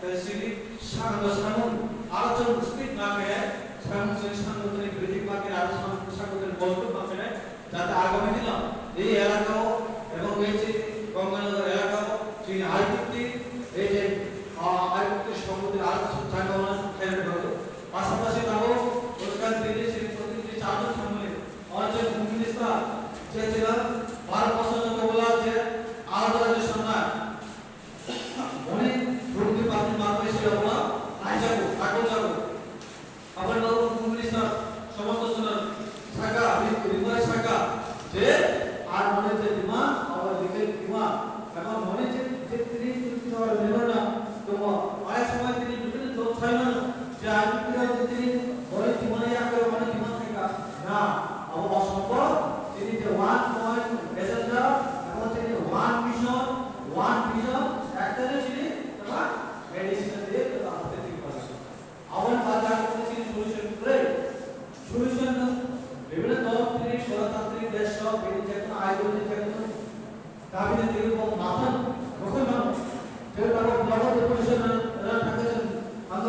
tei chini sa-, samung, aro chwng speed ma khe, samung chwng samung tini bridging ma khe, aro samung, samung tini mojbut ma khe, Jate agami dino ei elakao ebong ei je Ganganagar elakao chini I P T, ei je, ah, I P T songmoti aro chakao na khaina bagwi. Pasapasi tabuk bwskang tini chini protinidhi charjon thangmani, oro je Home Minister je chwla bar bosor joto bwla je alada rajyo swngnai, boni rukni patni manbai se obola naijago, takoljago. Aboni bagwi Home Minister somosto chwngno sakha, ri-, rimani sakha je, ar mone je demand, abo legal demand, ebong mone je, je tini chukti memorandum tongo, onek somoy tini bibhinno dol sai mano je, I P T rok je tini boni demand ya khe mone demand thangkha, na, abo osombhob, tini je one point agenda, ebong tini one mission, one vision, ekta je tini, eba, medicine diye, eba, apothe tini pass. Aboni bagwi ang tini chini solution kwrwi. Solution no bibhinno dol tini, gwanatantrik desh o, bini je kono ideology, je kono dabi no tini bo mathan rokhoi mano. Je tabuk block o deputation rwna thangkhe chwng ang,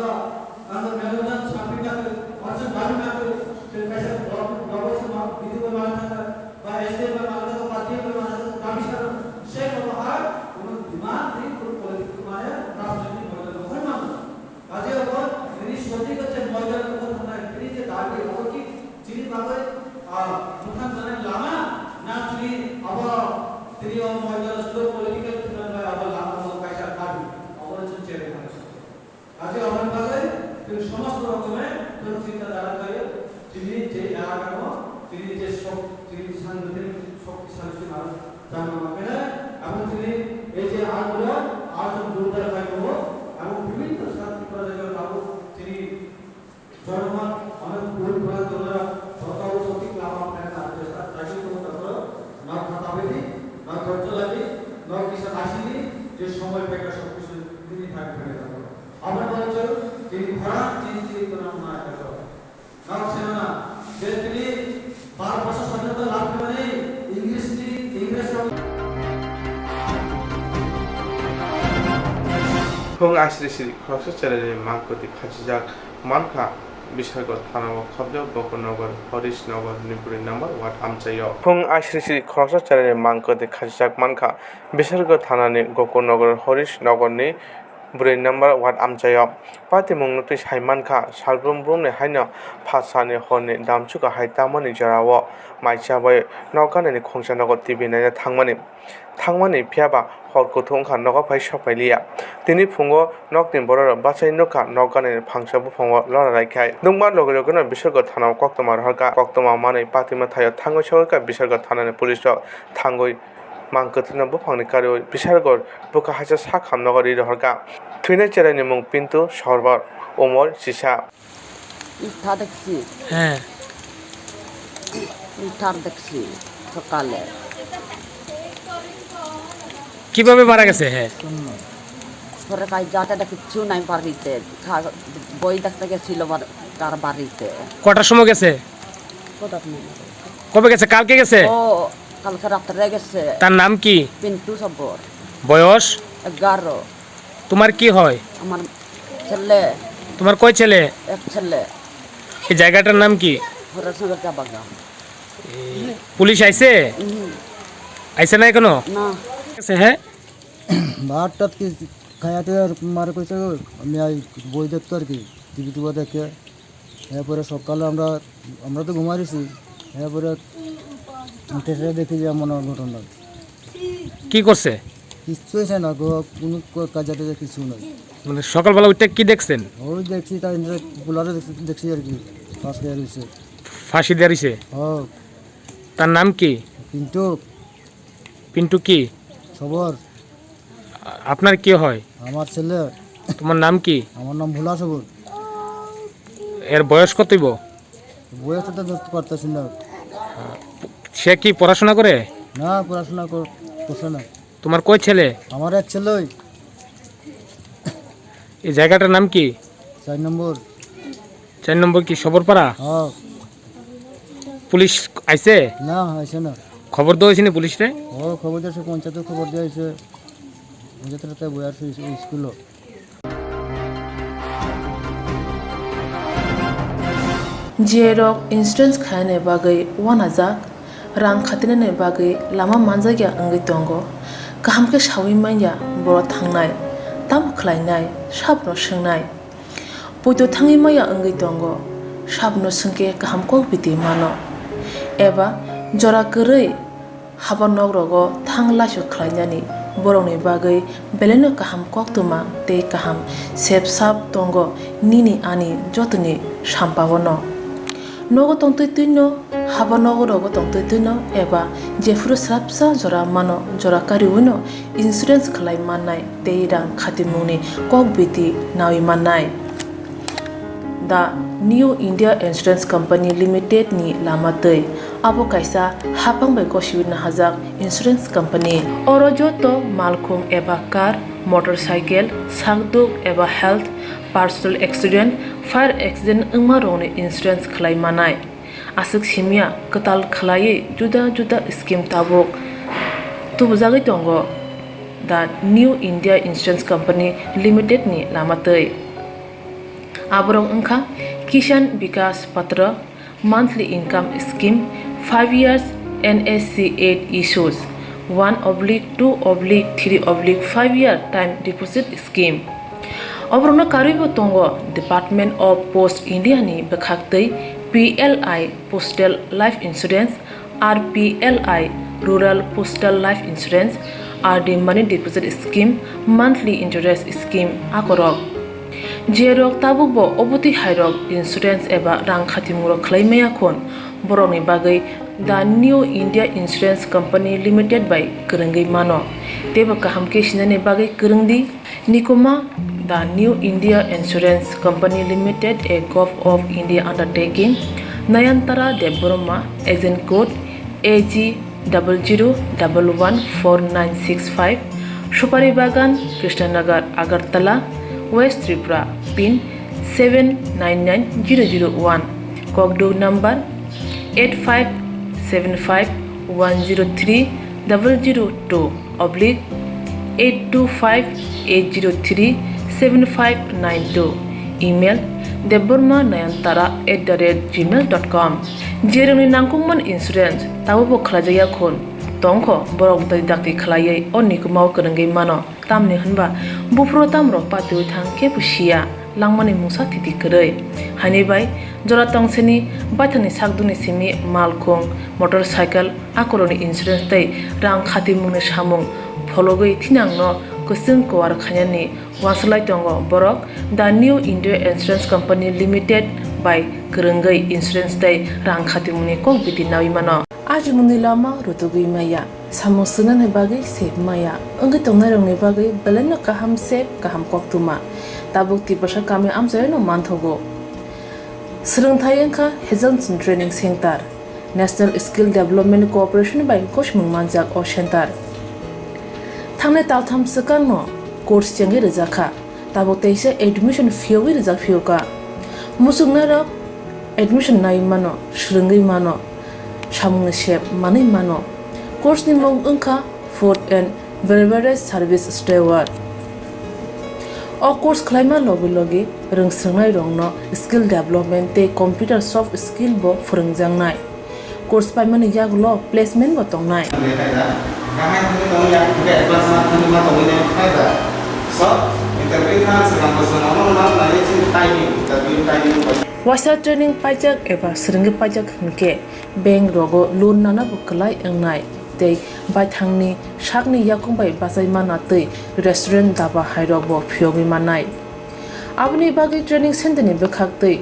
ang memorandum submit na khe, uansuk dabi na khe, chwng kaisa block, block o chwng video bo manna thangkha, ba S D M bai manna thangkha, ba D M bai manna thangkha, dabi sano. Se kono hai kono demand tei kono political mane rajnoitik moidano rokhoi mano. Kaje obo tini sotik je moidano wngwi thangnai, tini je dabi, obo ki chini bagwi, ah, mwthang chanai lama, na chini abo tini o moidano sudo political thwngna bai abo lama bo kaisa dabi, obo chwng cherwi thangwi. Kaje oboni bagwi chwng somosto rokome chwng chinta dhara khlaiwi, chini je elakano, chini je sok, chini sangathani sok, sangathani aro Jangma khe, abo chini ei je andolon, aro chwng jordar khai tongo, abo bibhinno sat Tripura rajyo tabuk chini jonogon, onek bhul bhranti onora, joto sothik lama phaina chesta khlai tongo, taphoro nok kha tabidi, nok dhorjo ladi, nok kisa nasidi, je somoy phaikha sob kisu tini thang phaina tabuk. Aboni bagwi chwng chini khorang chini chini tongna nai tabuk. Nok senana, je tini bar bosor swadhinota labh khaimani English ni, English rok. Phung asri sri khoroksa cheraini mangkwtwi khachijak mankha, Bisargarh thanao khobjak Gokurnagar Harish Nagar ni bwrwi number ward amchaio. Phung aisri sri khoroksa cheraini mang kwtwi khachijak mankha Bisargarh thanani Gokurnagar Harish Nagar ni bwrwi number ward amchaio. Patimung nukti sai mankha, salbrum brumni haino phasani horni damchuka hai tamani jorao mai chabai nok ganani khungsa nogo T V naina thangmani. Thangmani phiyaba hor kuthuk wngkha, nogo phai sokphailiya. Tini phungo nokni bororok bachai nukha, nok ganani phangsa buphango lora laikhai. Nukma logi logino Bisargarh thanao koktwma rohorkha. Koktwma manwi patwima thaio thangwi sogwikha Bisargarh thanani police rok. Thangwi mang kwthwino buphangni karwi Bisargarh bwkha haisa sak hamnogo ri rohorkha. Thwinai cheraini mung Pintu Sorbor, umor chisa. উঠা দেখছি। হ্যাঁ। উঠার দেখছি সকালে। কিভাবে মারা গেছে? হ্যাঁ। পরে কাজ যাতে না কিচ্ছু নাই বাড়িতে। খা-, বই দেখতে গেছিল বার-, তার বাড়িতে। কটার সময় গেছে? কটার সময়? কবে গেছে? কালকে গেছে? ও, কালকে রাত্রে গেছে। তার নাম কি? পিন্টু সবর। বয়স? এগারো। তোমার কি হয়? আমার ছেলে। তোমার কয় ছেলে? এক ছেলে। এই জায়গাটার নাম কি? হরেশনগর চা বাগান। এ, পুলিশ আইছে? হুম। আইছে না এখনো? না। আছে, হ্যাঁ? ভাত টাত কি খাইতে আর মারে কইছে, "আমি আই বই দেখতো আর কি, টিভি টিভি দেখে।" এরপরে সকালে আমরা, আমরা তো ঘুমাই রয়েছি, এরপরে উঠে এসে দেখি যে এমন ঘটনা। কি করছে? কিচ্ছু হয়েছে না গো, কোনো ক-, কাজে টাজে কিছু নাই। মানে সকালবেলা উঠে কি দেখছেন? ওই দেখছি, তাই এমনি কুলারে দেখছি, দেখছি আর কি, ফাঁস দেওয়া রয়েছে। ফাঁসি দেওয়া রয়েছে? ও। তার নাম কি? পিন্টু। পিন্টু কি? সবর। আ-, আপনার কি হয়? আমার ছেলে। তোমার নাম কি? আমার নাম ভোলা সবর। এর বয়স কত হইব? বয়স তো ধরতে পারতেছি না। সে কি পড়াশোনা করে? না, পড়াশোনা কর-, করছে না। তোমার কয় ছেলে? আমার এক ছেলে। এই জায়গাটার নাম কি? চার নম্বর। চার নম্বর কি সবরপাড়া? হ্যাঁ। পুলিশ আইছে? না, আইছে না। খবর দেওয়া হয়েছে নি পুলিশরে? ও, খবর দিয়েছে, পঞ্চায়েতে খবর দেওয়া হয়েছে। পঞ্চায়েতরা তাই বই আছে স্কুলো। J rok insurance khainani bagwi uanajak, rang khatinani bagwi lama manjakya wngwi tongo. Kaham khe saui manya borok thangnai, tamo khlainai, sabono swngnai. Poito thangwi maya wngwi tongo, sabono swngkhe kaham kok biti mano. Eba jora kwrwi haba nok rogo thang laisok khlainani borokni bagwi belaino kaham koktwma tei kaham sep sap tongo nini ani jotoni sampaono. Nogo tongtwi twino, haba nogo rogo tongtwi twino eba jephuru swrapsa jora mano, jora kariwino insurance khlai mannai tei rang khatimungni kok biti naui mannai. The New India Insurance Company Limited ni lama twi. Abo kaisa hapang bai gosiwi nahajak insurance company. Oro joto malkhung eba car, motorcycle, sakduk eba health, personal accident, fire accident wngma rokni insurance khlai manai. Aswk simya kwtal khlaiwi juda juda scheme tabuk tubujagwi tongo the New India Insurance Company Limited ni lama twi. Aborok wngkha Kisan Vikas Patra, monthly income scheme, five years N S C eight issues, one oblique two oblique three oblique five year time deposit scheme. Oborokno karwibo tongo Department of Post India ni bwkhak twi P L I Postal Life Insurance, R P L I Rural Postal Life Insurance, R D Money Deposit Scheme, Monthly Interest Scheme akorok. Jerok tabukbo obotwi hairok insurance eba rang khatimungrok khlai maya khun, borokni bagwi The New India Insurance Company Limited bai kwrwngwi mano. Teibo kaham khe sinani bagwi kwrwng di. Nikoma, The New India Insurance Company Limited, a Gov of India undertaking, Nayantara Debbarma, agent code A G double zero double one four nine six five, Supari Bagan, Krishnanagar, Agartala, West Tripura, pin seven nine nine zero zero one, Kokduk number eight five seven five one zero three double zero two oblique eight two five eight zero three seven five nine two. Email Debbarma Nayantara at the rate gmail dot com. Jerwngni nangkukmani insurance tabukbo khlaijakya khun tongkho, borok dakti dakti khlaiwi o nikumao kwrwngwi mano. Tamni hwnba buphuru tamrok patiwi thang kebo siya, langmani mungsa thiti kwrwi. Haini bai jora tongseni baithangni sakdukni simi malkhung, motorcycle, akorokni insurance tei rang khatimungni samung phologwi thinangno kwchwng kuar khainani uansuk lai tongo borok. The New India Insurance Company Limited bai kwrwngwi insurance tei rang khatimungni kok bidi naui mano. Ajimungni lama rutugwi maya, samung swngnani bagwi sep maya, wngwi tongnairokni bagwi belaino kaham sep, kaham koktwma. Tabuk Tiprasa kami amchaino manthogo. Swrwngthai wngkha Hazelson Training Center, National Skill Development Corporation bai gosimung manjak o center. Thangnai taltham swkangno course chengwi rwjakha, tabuk teisa admission phiyogwi rwjak phiyokha. Muchungnairok admission nai mano, swrwngwi mano, samungni sep manwi mano. Course ni mung wngkha Food and Beverage Service Steward. O course khlaima logi logi rwngswrwngnairokno skill development tei computer soft skill bo phwrwngjaknai. Course paimani yagulo placement bo tongnai. Waisa training paijak eba swrwngwi paijak hwnkhe bank rogo loan nana bo kwlai wngnai tei baithangni sakni yakung bai bachai mana tei restaurant, daba hairok bo phiyogwi mannai. Aboni bagwi training center ni bwkhak tei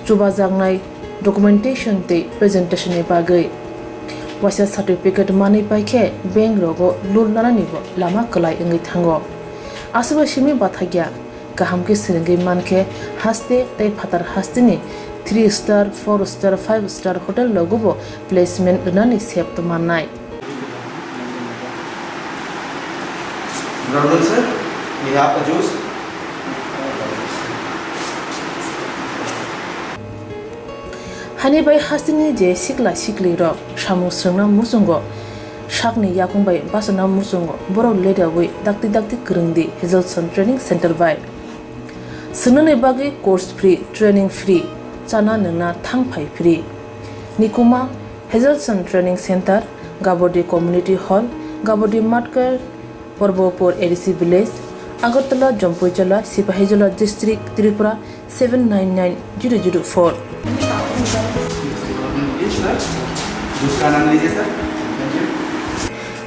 chubajaknai documentation tei presentation ni bagwi waisa certificate manwi paikhe bank rogo loan nanani bo lama kwlai wngwi thango. Aswkbai simi bathakya. Kaham khe swrwngwi mankhe haste tei phatar hasteni three star, four star, five star hotel rogobo placement rwnani sep tongmannai. Good afternoon, sir. We have a juice. Hani bai hasteni je sikla siklirok samung swrwngna muchungo, sakni yakung bai bachana muchungo, borok leriawi dakti dakti kwrwngdi Hazelson Training Center bai. Swngnani bagwi course free, training free, chana nwngna thang phai free. Nikuma, Hazelson Training Center, Gabodi Community Hall, Gabodi Matkar, Porbopur A D C Village, Agartala, Jampuijala, Sipahijola District, Tripura seven nine nine zero zero four.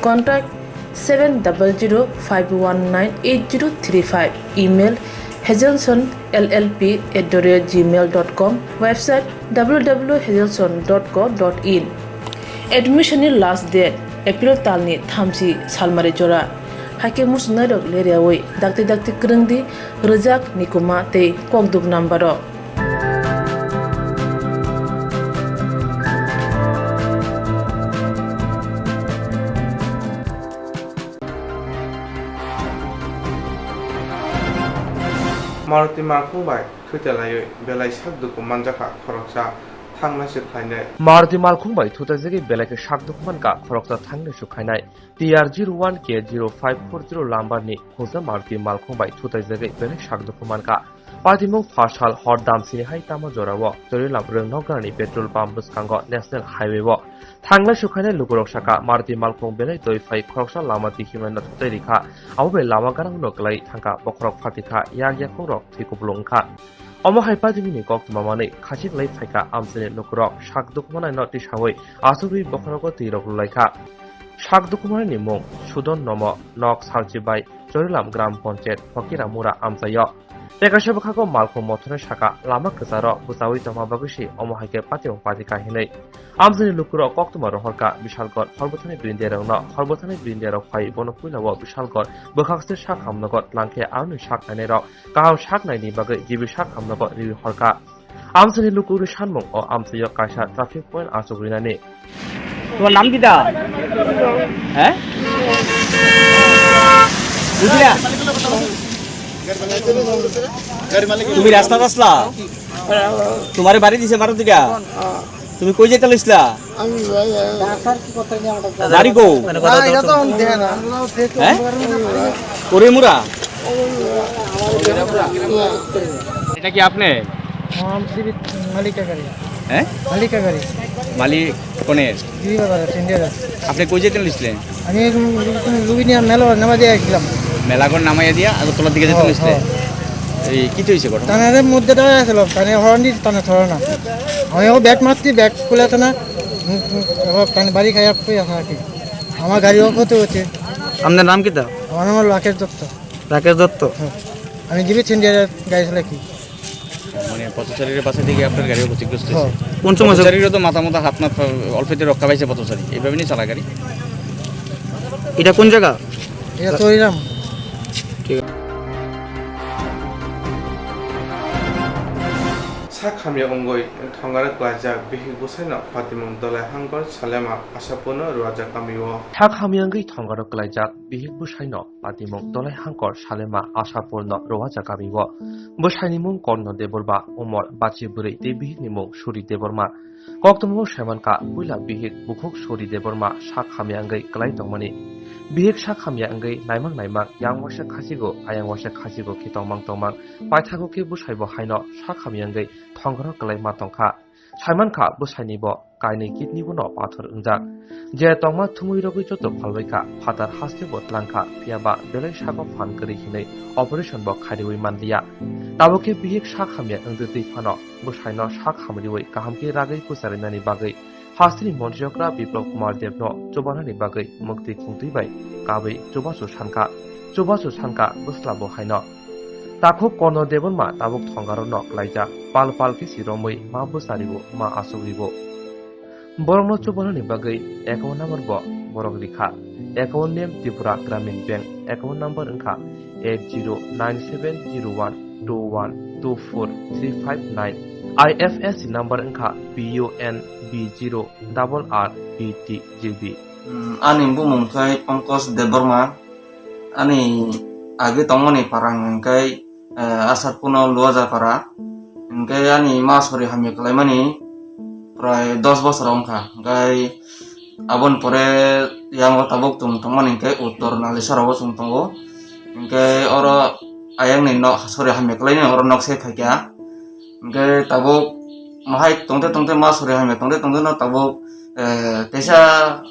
Contact seven double zero five one nine eight zero three five. Email hazelson L L P at the rate gmail dot com. Website W W W hazelson dot co dot in. Admission ni last date April talni thamchi salmari jora. Haikhe muchungnairok leriawi dakti dakti kwrwngdi, rwjak, nikuma tei kokduk number rok. Maruti malkhung bai thutelaiwi belai sak dukhu manjakha khoroksa, thangnai se khlainai. Maruti malkhung bai thutaijagwi belai khe sak dukhu mankha khoroksa, thangnai se khlainai. T R zero one K zero five four zero lambar ni Khoja Maruti malkhung bai thutaijagwi belai sak dukhu mankha. Patimung phasal hor damsini hai tamo jorao Chorilam rwngnokgarni petrol pump bwskango National Highway o thanglai sukhainai lukurok saka Maruti malkhung belai doi phai khoroksa lama tihimano thutai rikha, abo bai lama ganangno kwlai thangkha, bokhorok phatikha, yak yakungrok thwi kupulung wngkha. Omo hai patimungni koktwma manwi khachik lai phaikha amchaini lukurok sak dukhu manaino tisawi achugwi bokhorogo twirok lulaikha. Sak dukhu manaini mung Sudon Nomo, nok Salchibai, Chorilam Gram Panchayat, Phokiramura amchaio. Tei kaisa bwkhago malkhung mothorni saka lama kwcharo bwchaui tongma bagwi se omo hai khe patimung pati kahinwi. Amchaini lukurok koktwma rohorkha Bishalgarh horbwthani brindiarokno, horbwthani brindiarok phai bono puilao Bishalgarh bwkhakse sak hamnogo tlang khe aroni sak nainairok kaham sak naini bagwi G B sak hamnogo riwi horkha. Amchaini lukurokni sanmung o amchaio kaisa traffic point achuk rinani. তোমার নাম কিতা? হ্যাঁ? বুঝলা? তুমি রাস্তাত আছলা? তোমারে বাড়ি দিছে মারো দুইটা? তুমি কই যাইতে লইছলা? আমি ভাই, আহ, বাড়ি কো? না, এটা তো আমি দেখে না। হ্যাঁ? ওরে মুরা? এটা কি আপনি? আমার সিবি মালিকের গাড়ি। হ্যাঁ? মালিকের গাড়ি। মালিক কোনের? দিদি বাজারে, সিন্ডিয়ার। আপনি কই যেতে নিয়েছিলেন? আমি এখন লু-, লুবিনিয়া মেলা নামা দিয়ে আসলাম। মেলাঘর নামাইয়া দিয়া আগরতলার দিকে যেতে হ্যাঁ, নিয়েছিলেন? হ্যাঁ। এই কি হয়েছে ঘটনা? তানারে মধ্যে দেওয়া আসলো, তানে হর্ন দিতে তানে ধরে না। আমি ও ব্যাগ মারছি, ব্যাগ খুলে আছে না। হুম, হুম, এবার তানে বাড়ি খাই আপনি আসা আর কি। আমার গাড়িও ক্ষতি হচ্ছে। আপনার নাম কি তা? আমার নাম রাকেশ দত্ত। রাকেশ দত্ত। হ্যাঁ। আমি দিবি সিন্ডিয়ার গাড়ি চালাই কি? মানে পথচারীর পাশে থেকে আপনার গাড়িও ক্ষতিগ্রস্ত হয়েছে। হ্যাঁ। কোন সময়? পথচারীরও তো মাথা মাথা হাত মাথা অল্পেতে রক্ষা পাইছে পথচারী, এইভাবে নিয়ে চালা গাড়ি। এটা কোন জায়গা? এটা তৈরাম। ঠিক আছে। Sak hamya wngwi thongaro klaijak bihik bwsaino patimung Dolai Hangkor Salema Asapurno Ruaja kamio. Sak hamya wngwi thongaro klaijak bihik bwsaino patimung Dolai Hangkor Salema Asapurno Ruaja kamio. Bwsaini mung Korno Debbarma, umor bachi bwrwi tei bihikni mung Suri Debbarma. Koktwmao saimankha, puila bihik bukhuk Suri Debbarma sak hamya wngwi klai tongmani. Bihik sak hamya wngwi naimang naimang, yang waisa khasigo, ayang waisa khasigo khe tongmang tongmang, paithago khe bwsaibo haino sak hamya wngwi thongoro klai ma tongkha. Saimankha, bwsainibo kainwi kidney-o no pathor wngjak. Je tongma thumwi rogwi joto phalbaikha, phatar hasteo tlangkha, phiyaba belai sago phan kwrwi hinwi operation bo khairwi manliya. Tabuk khe bihik sak hamya wngwi twi phano, bwsaino sak hamriwi kaham khe ragwi kwcharwinani bagwi hasteni montri okra Biplab Kumar Debno chubanani bagwi mukti khungtwi bai kabwi chubachu sankha. Chubachu sankha bwsla bo haino. Takhuk Korno Debbarma tabuk thongarokno klaijak, pal pal khe si romwi ma bwcharibo, ma achugribo. Borokno chubanani bagwi account number bo borok rikha. Account name Tripura Gramin Bank, account number wngkha eight zero nine seven zero one two one two four three five nine. I F S C number wngkha P U N B zero double R B T G B. Hmm, ani bumung khe Pankaj Debbarma. Ani agi tongmani para hwnkhe, eh, Asapurno Luaja para. Hwnkhe ani ma sori hamya khlaimani prai dos bosor wngkha. Hwnkhe aboni pore yango tabuk chwng tongmani hwnkhe Uttor Nalisarao chwng tongo. Hwnkhe oro ayangni nok sori hamya khlaini oro nok se phaikha. Hwnkhe tabuk mohai tongte tongte ma sori hamya tongte tongte no tabuk, eh, teisa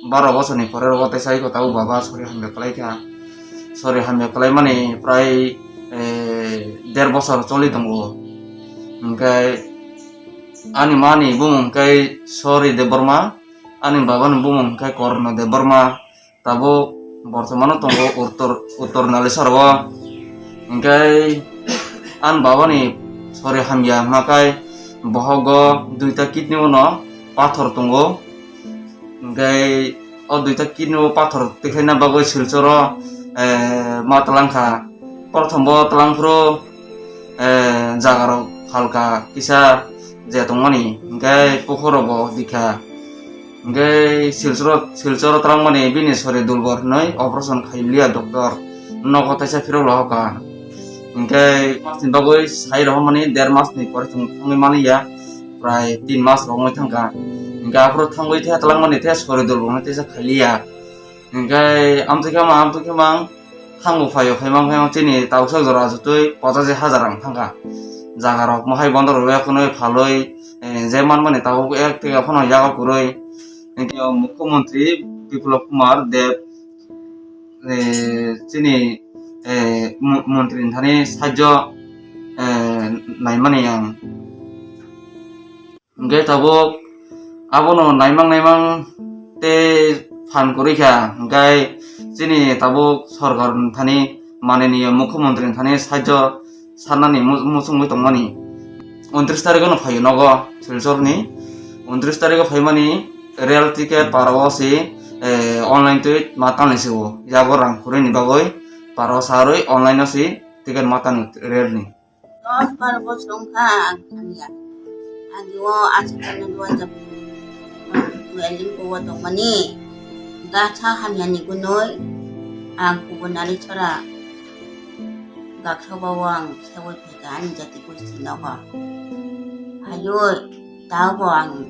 baro bosorni pore rogo teisa iko tabuk baba sori hamya khlaikha. Sori hamya khlaimani prai, eh, der bosor choli tongo. Hwnkhe ani mani bumung hwnkhe Sori Debbarma, ani babani bumung hwnkhe Korno Debbarma. Tabuk bortomano tongo Uttor, Uttor Nalisarao. Hwnkhe ani babani sori hamya hwnkhe bohogo duita kidney-o no pathor tongo. Hwnkhe o duita kidney-o pathor tikhlaina bagwi Silchoro, eh, ma twlangkha. Prothombo twlangphuru, eh, jagarok phalkha kisa je tongmani, hwnkhe pukhurokbo dikha. Hwnkhe Silchoro, Silchoro twlangmani bini sori dulbor hinwi operation khailiya doctor. Nogo teisa phirok rohorkha. Hwnkhe masni bagwi sai rohormani der masni pore chwng thangwi manliya. Prai tin mas rok wngwi thangkha. Hwnkhe aphuru thangwi the twlangmani the sori dulbor hinwi teisa khailiya. Hwnkhe amtwi khe mang, amtwi khe mang, thango phaio, phaimang, phaimang chini tabuksa jora jutui pochashi hajar rang thangkha. Jagarok mohai bondo rwya khwnwi phalwi, eh, je manmani tabuk ek tega phano yago kwrwi. Hwnkhe o Mukhyamantri Biplab Kumar Deb, eh, chini, eh, mo-, montri ni thani sahajyo, eh, naimani ang. Hwnkhe tabuk abono naimang naimang tei phan kwrwi kha, hwnkhe chini tabuk sorkar ni thani, mananiya mukhyamantri ni thani sahajyo sanani mu-, muchungwi tongmani. Untris tarikh no phaio nogo Silchor ni. Untris tarikh o phaimani rail ticket para o si, eh, online twi ma tanwi se o. Yago rang kwrwi ni bagwi para o sa rwi online o si ticket ma tanwi rail ni. Dos bar bosor wngkha ang hamya. Agi o aswk khe no dua jab welding bo tongmani. Gatha hamya ni gunoi ang kubun nali chora. Gaksa bo ang sewoi phaikha ani jati gosti nogo. Hayoi, tao bo ang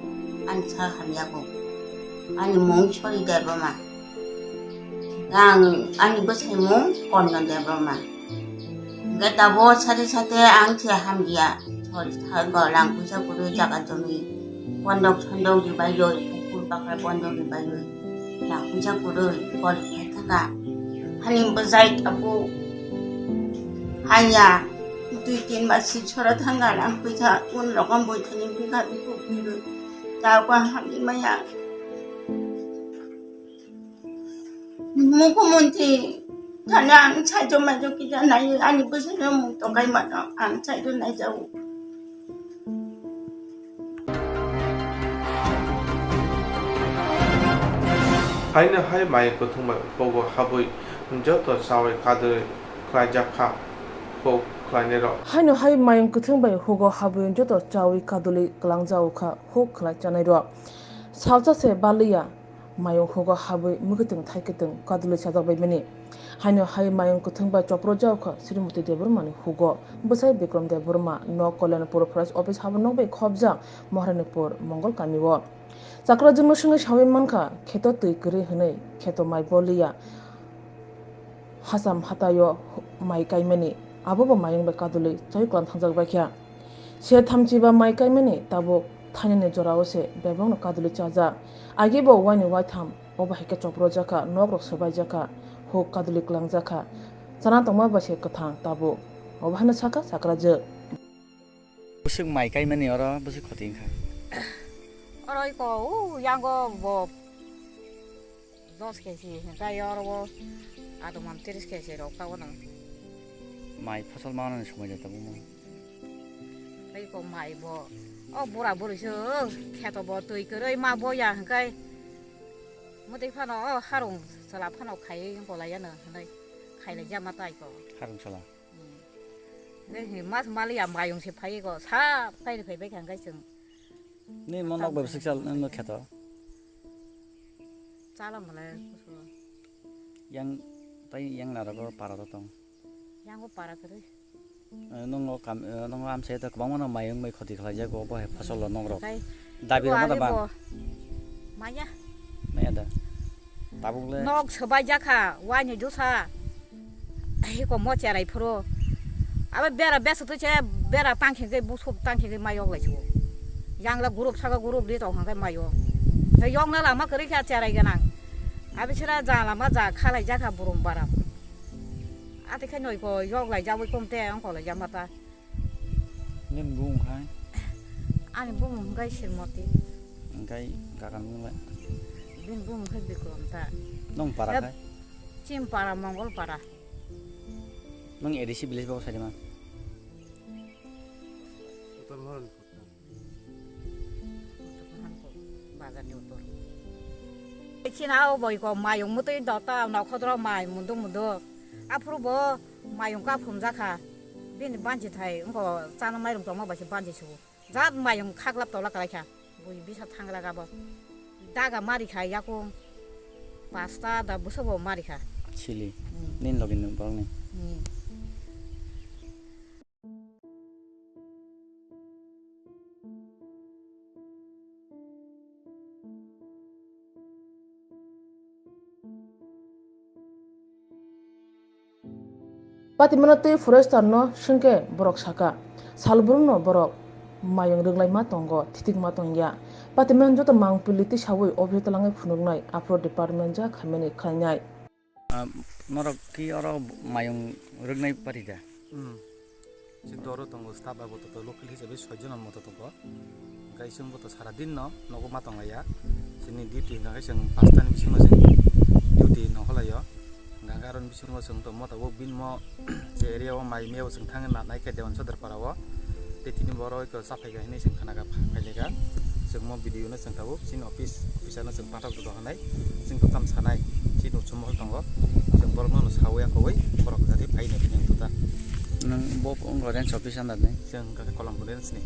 ani sa hamya bo. Ani mung sori debama. Ang ani bwsai mung Korno Debbarma. Hwnkhe tabuk sade sade ang se hamya. Hor thango rang puisa kwrwi jaga joni bondok sondok ribairwi, pukur bakra bondok ribairwi, rang puisa kwrwi gori phaikha. Hani bwsai tabuk hanya dui tin mas si sora thangna rang puisa un rokom bui thani bikha bikhu bikhu. Tauka hamni maya. Mukhyamantri thani ang saijo maijo kisa nai, ani bwsano mung tokai mano ang saijo naijao. Haino hai mayung kwthwng bai hugo habwi joto chawi kadulwi khlaijak kha huk khlainairok. Haino hai mayung kwthwng bai hugo habwi joto chawi kadulwi kwlangjao kha huk khlai chanairok. Salsa se baliya. Mayung hugo habwi mwkhwtwng thaikwtwng kadulwi chajak bai mani. Haino hai mayung kwthwng bai chopro jao kha Srimoti Debbarmani hugo. Bwsai Bikram Debbarma nok Kalyanpur Forest Office habo nok bai khobjak Maharanipur Mongol kamio. Chakrajwkno swngwi sawi mankha, kheto twi kwrwi hwnwi kheto mai boliya. Hacham hataio mai kaimani, abobo mayung bai kadulwi chawi kwlang thangjak baikha. Se thamchi ba mai kaimani tabuk thainani jorao se bebakno kadulwi chajak. Agi bo waini waitham, obo hai khe chopro jakha, nok rok swbai jakha, huk kadulwi kwlang jakha. Chana tongma bai se kwthang tabuk. Obo haino sakha chakrajwk. Bwswk mai kaimani oro bwswk khoti wngkha. Oro iko, o, yango bo dos kg, hwnkhe oro bo adumam tris kg rok kha bono. Mai phosol manani somoi da tabukma. Tei ko mai bo, o bura buri se, o kheto bo twi kwrwi ma boya hwnkhe. Mwtwi phano o harung chwla phano khaiwi bolai yano hwnwi khailai jama tai ko. Harung chwla. Hmm. Tei mas maliya mayung se phaiwi ko sa phai phai bai kha hwnkhe chwng. Ni mo nok bai bwswk chal, no kheto. Chala malai kusu. Yang, tai yang narago para to tong. Yang o para kwrwi. Eh, nongo kam, eh, nongo amsai to kwbangma no mayung bai khoti khlai jago, bo hai phosol lo nok rok. Kai. Dabi rok ma da bang. Maya. Maya da. Tabuk le. Nok swbai jakha, waini dusa. Hiko mo cherai phuru. Abo bera besa tu che bera tang khe busuk tang khe mai yok lai chu. Yang la group saka group ri tong khe mai yok. Yok na lama kwrwi kha cherai ganang. Abi sira ja lama ja khalai jakha burum baram. Ati khe noi ko yok lai jawi kom te ang ko lai jama ta. Nini bumung hai? Ani bumung hwnkhe Sirmoti. Hwnkhe kakan bumung le? Bini bumung khe Bikrom ta. Nong para khai? Chimpara, Mongolpara. Nong A D C village bo sai ma? Utor Mohan. Bazar ni utor. China o boi ko mayung mutui dota nokhodro mai mundu mundu. Aphuru bo mayung kaphum jakha. Bini banchi thai wngko chana mairung tongma bai se banchi sugo. Jat mayung khaklap tola kalaikha. Bui bisa thanglak abo. Daga marikha yakung. Pasta da busa bo marikha. Sili. Hmm. Nin login borok ni. Hmm. Patimano tei forester no swngkhe borok sakha, salbrumno borok mayung rwglaima tongo, thitikma tongya. Patimano joto mangpili tisawi office twlangwi phunuknai, aphuru department ja khaimani khlainai. Ah, norok ki oro mayung rwgnai pari da? Hmm. Chini oro tongo staff abo toto local hisabe soi jona moto tongo. Hingke chwng boto sara din no nogo ma tonglaiya. Chini duty hingka khe chwng pasta ni bisingo chwng duty nongkhorlaio. Hingka khe aroni bisingo chwng tongmo tabuk bini mo je area o mai miyabo chwng thangwi nanai khe Dewan Sodar para o. Tei tini bo oro eko chaphai kha hinui chwng khna kha, pha-, phai lai kha. Chwng mo video no chwng tabuk chini office, officer no chwng pathak juda hwnai. Chwng tamo sanai, chini uchumo hol tongo. Chwng borok no sawi ya kowai, borok jati phai nai phai nang tuta. Nwng bo wngkha range office under ni? Chwng wngkha khe Kolambo range ni.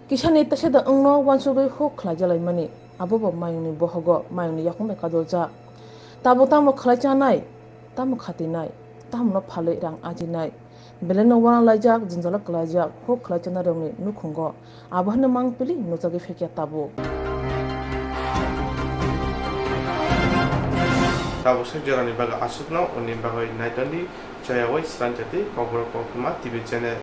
Kisani teseda wngno uansugwi huk khlai jalaimani, abo bo mayungni bohogo mayungni yakung bai kaduljak. Tabuk tamo khlai chanai, tamo khatinai, tamono phalwi rang ajinai, belaino uana laijak, jwngjalo kwlaijak, huk khlai chanai rokni nukhungo abo hwnwi mangpili nukjagwi phekya tabuk. Tabuk sak jorani bagwi aswkno, uni bagwi naitokdi, chayawi sranchati Kokborok Koktwma T V channel.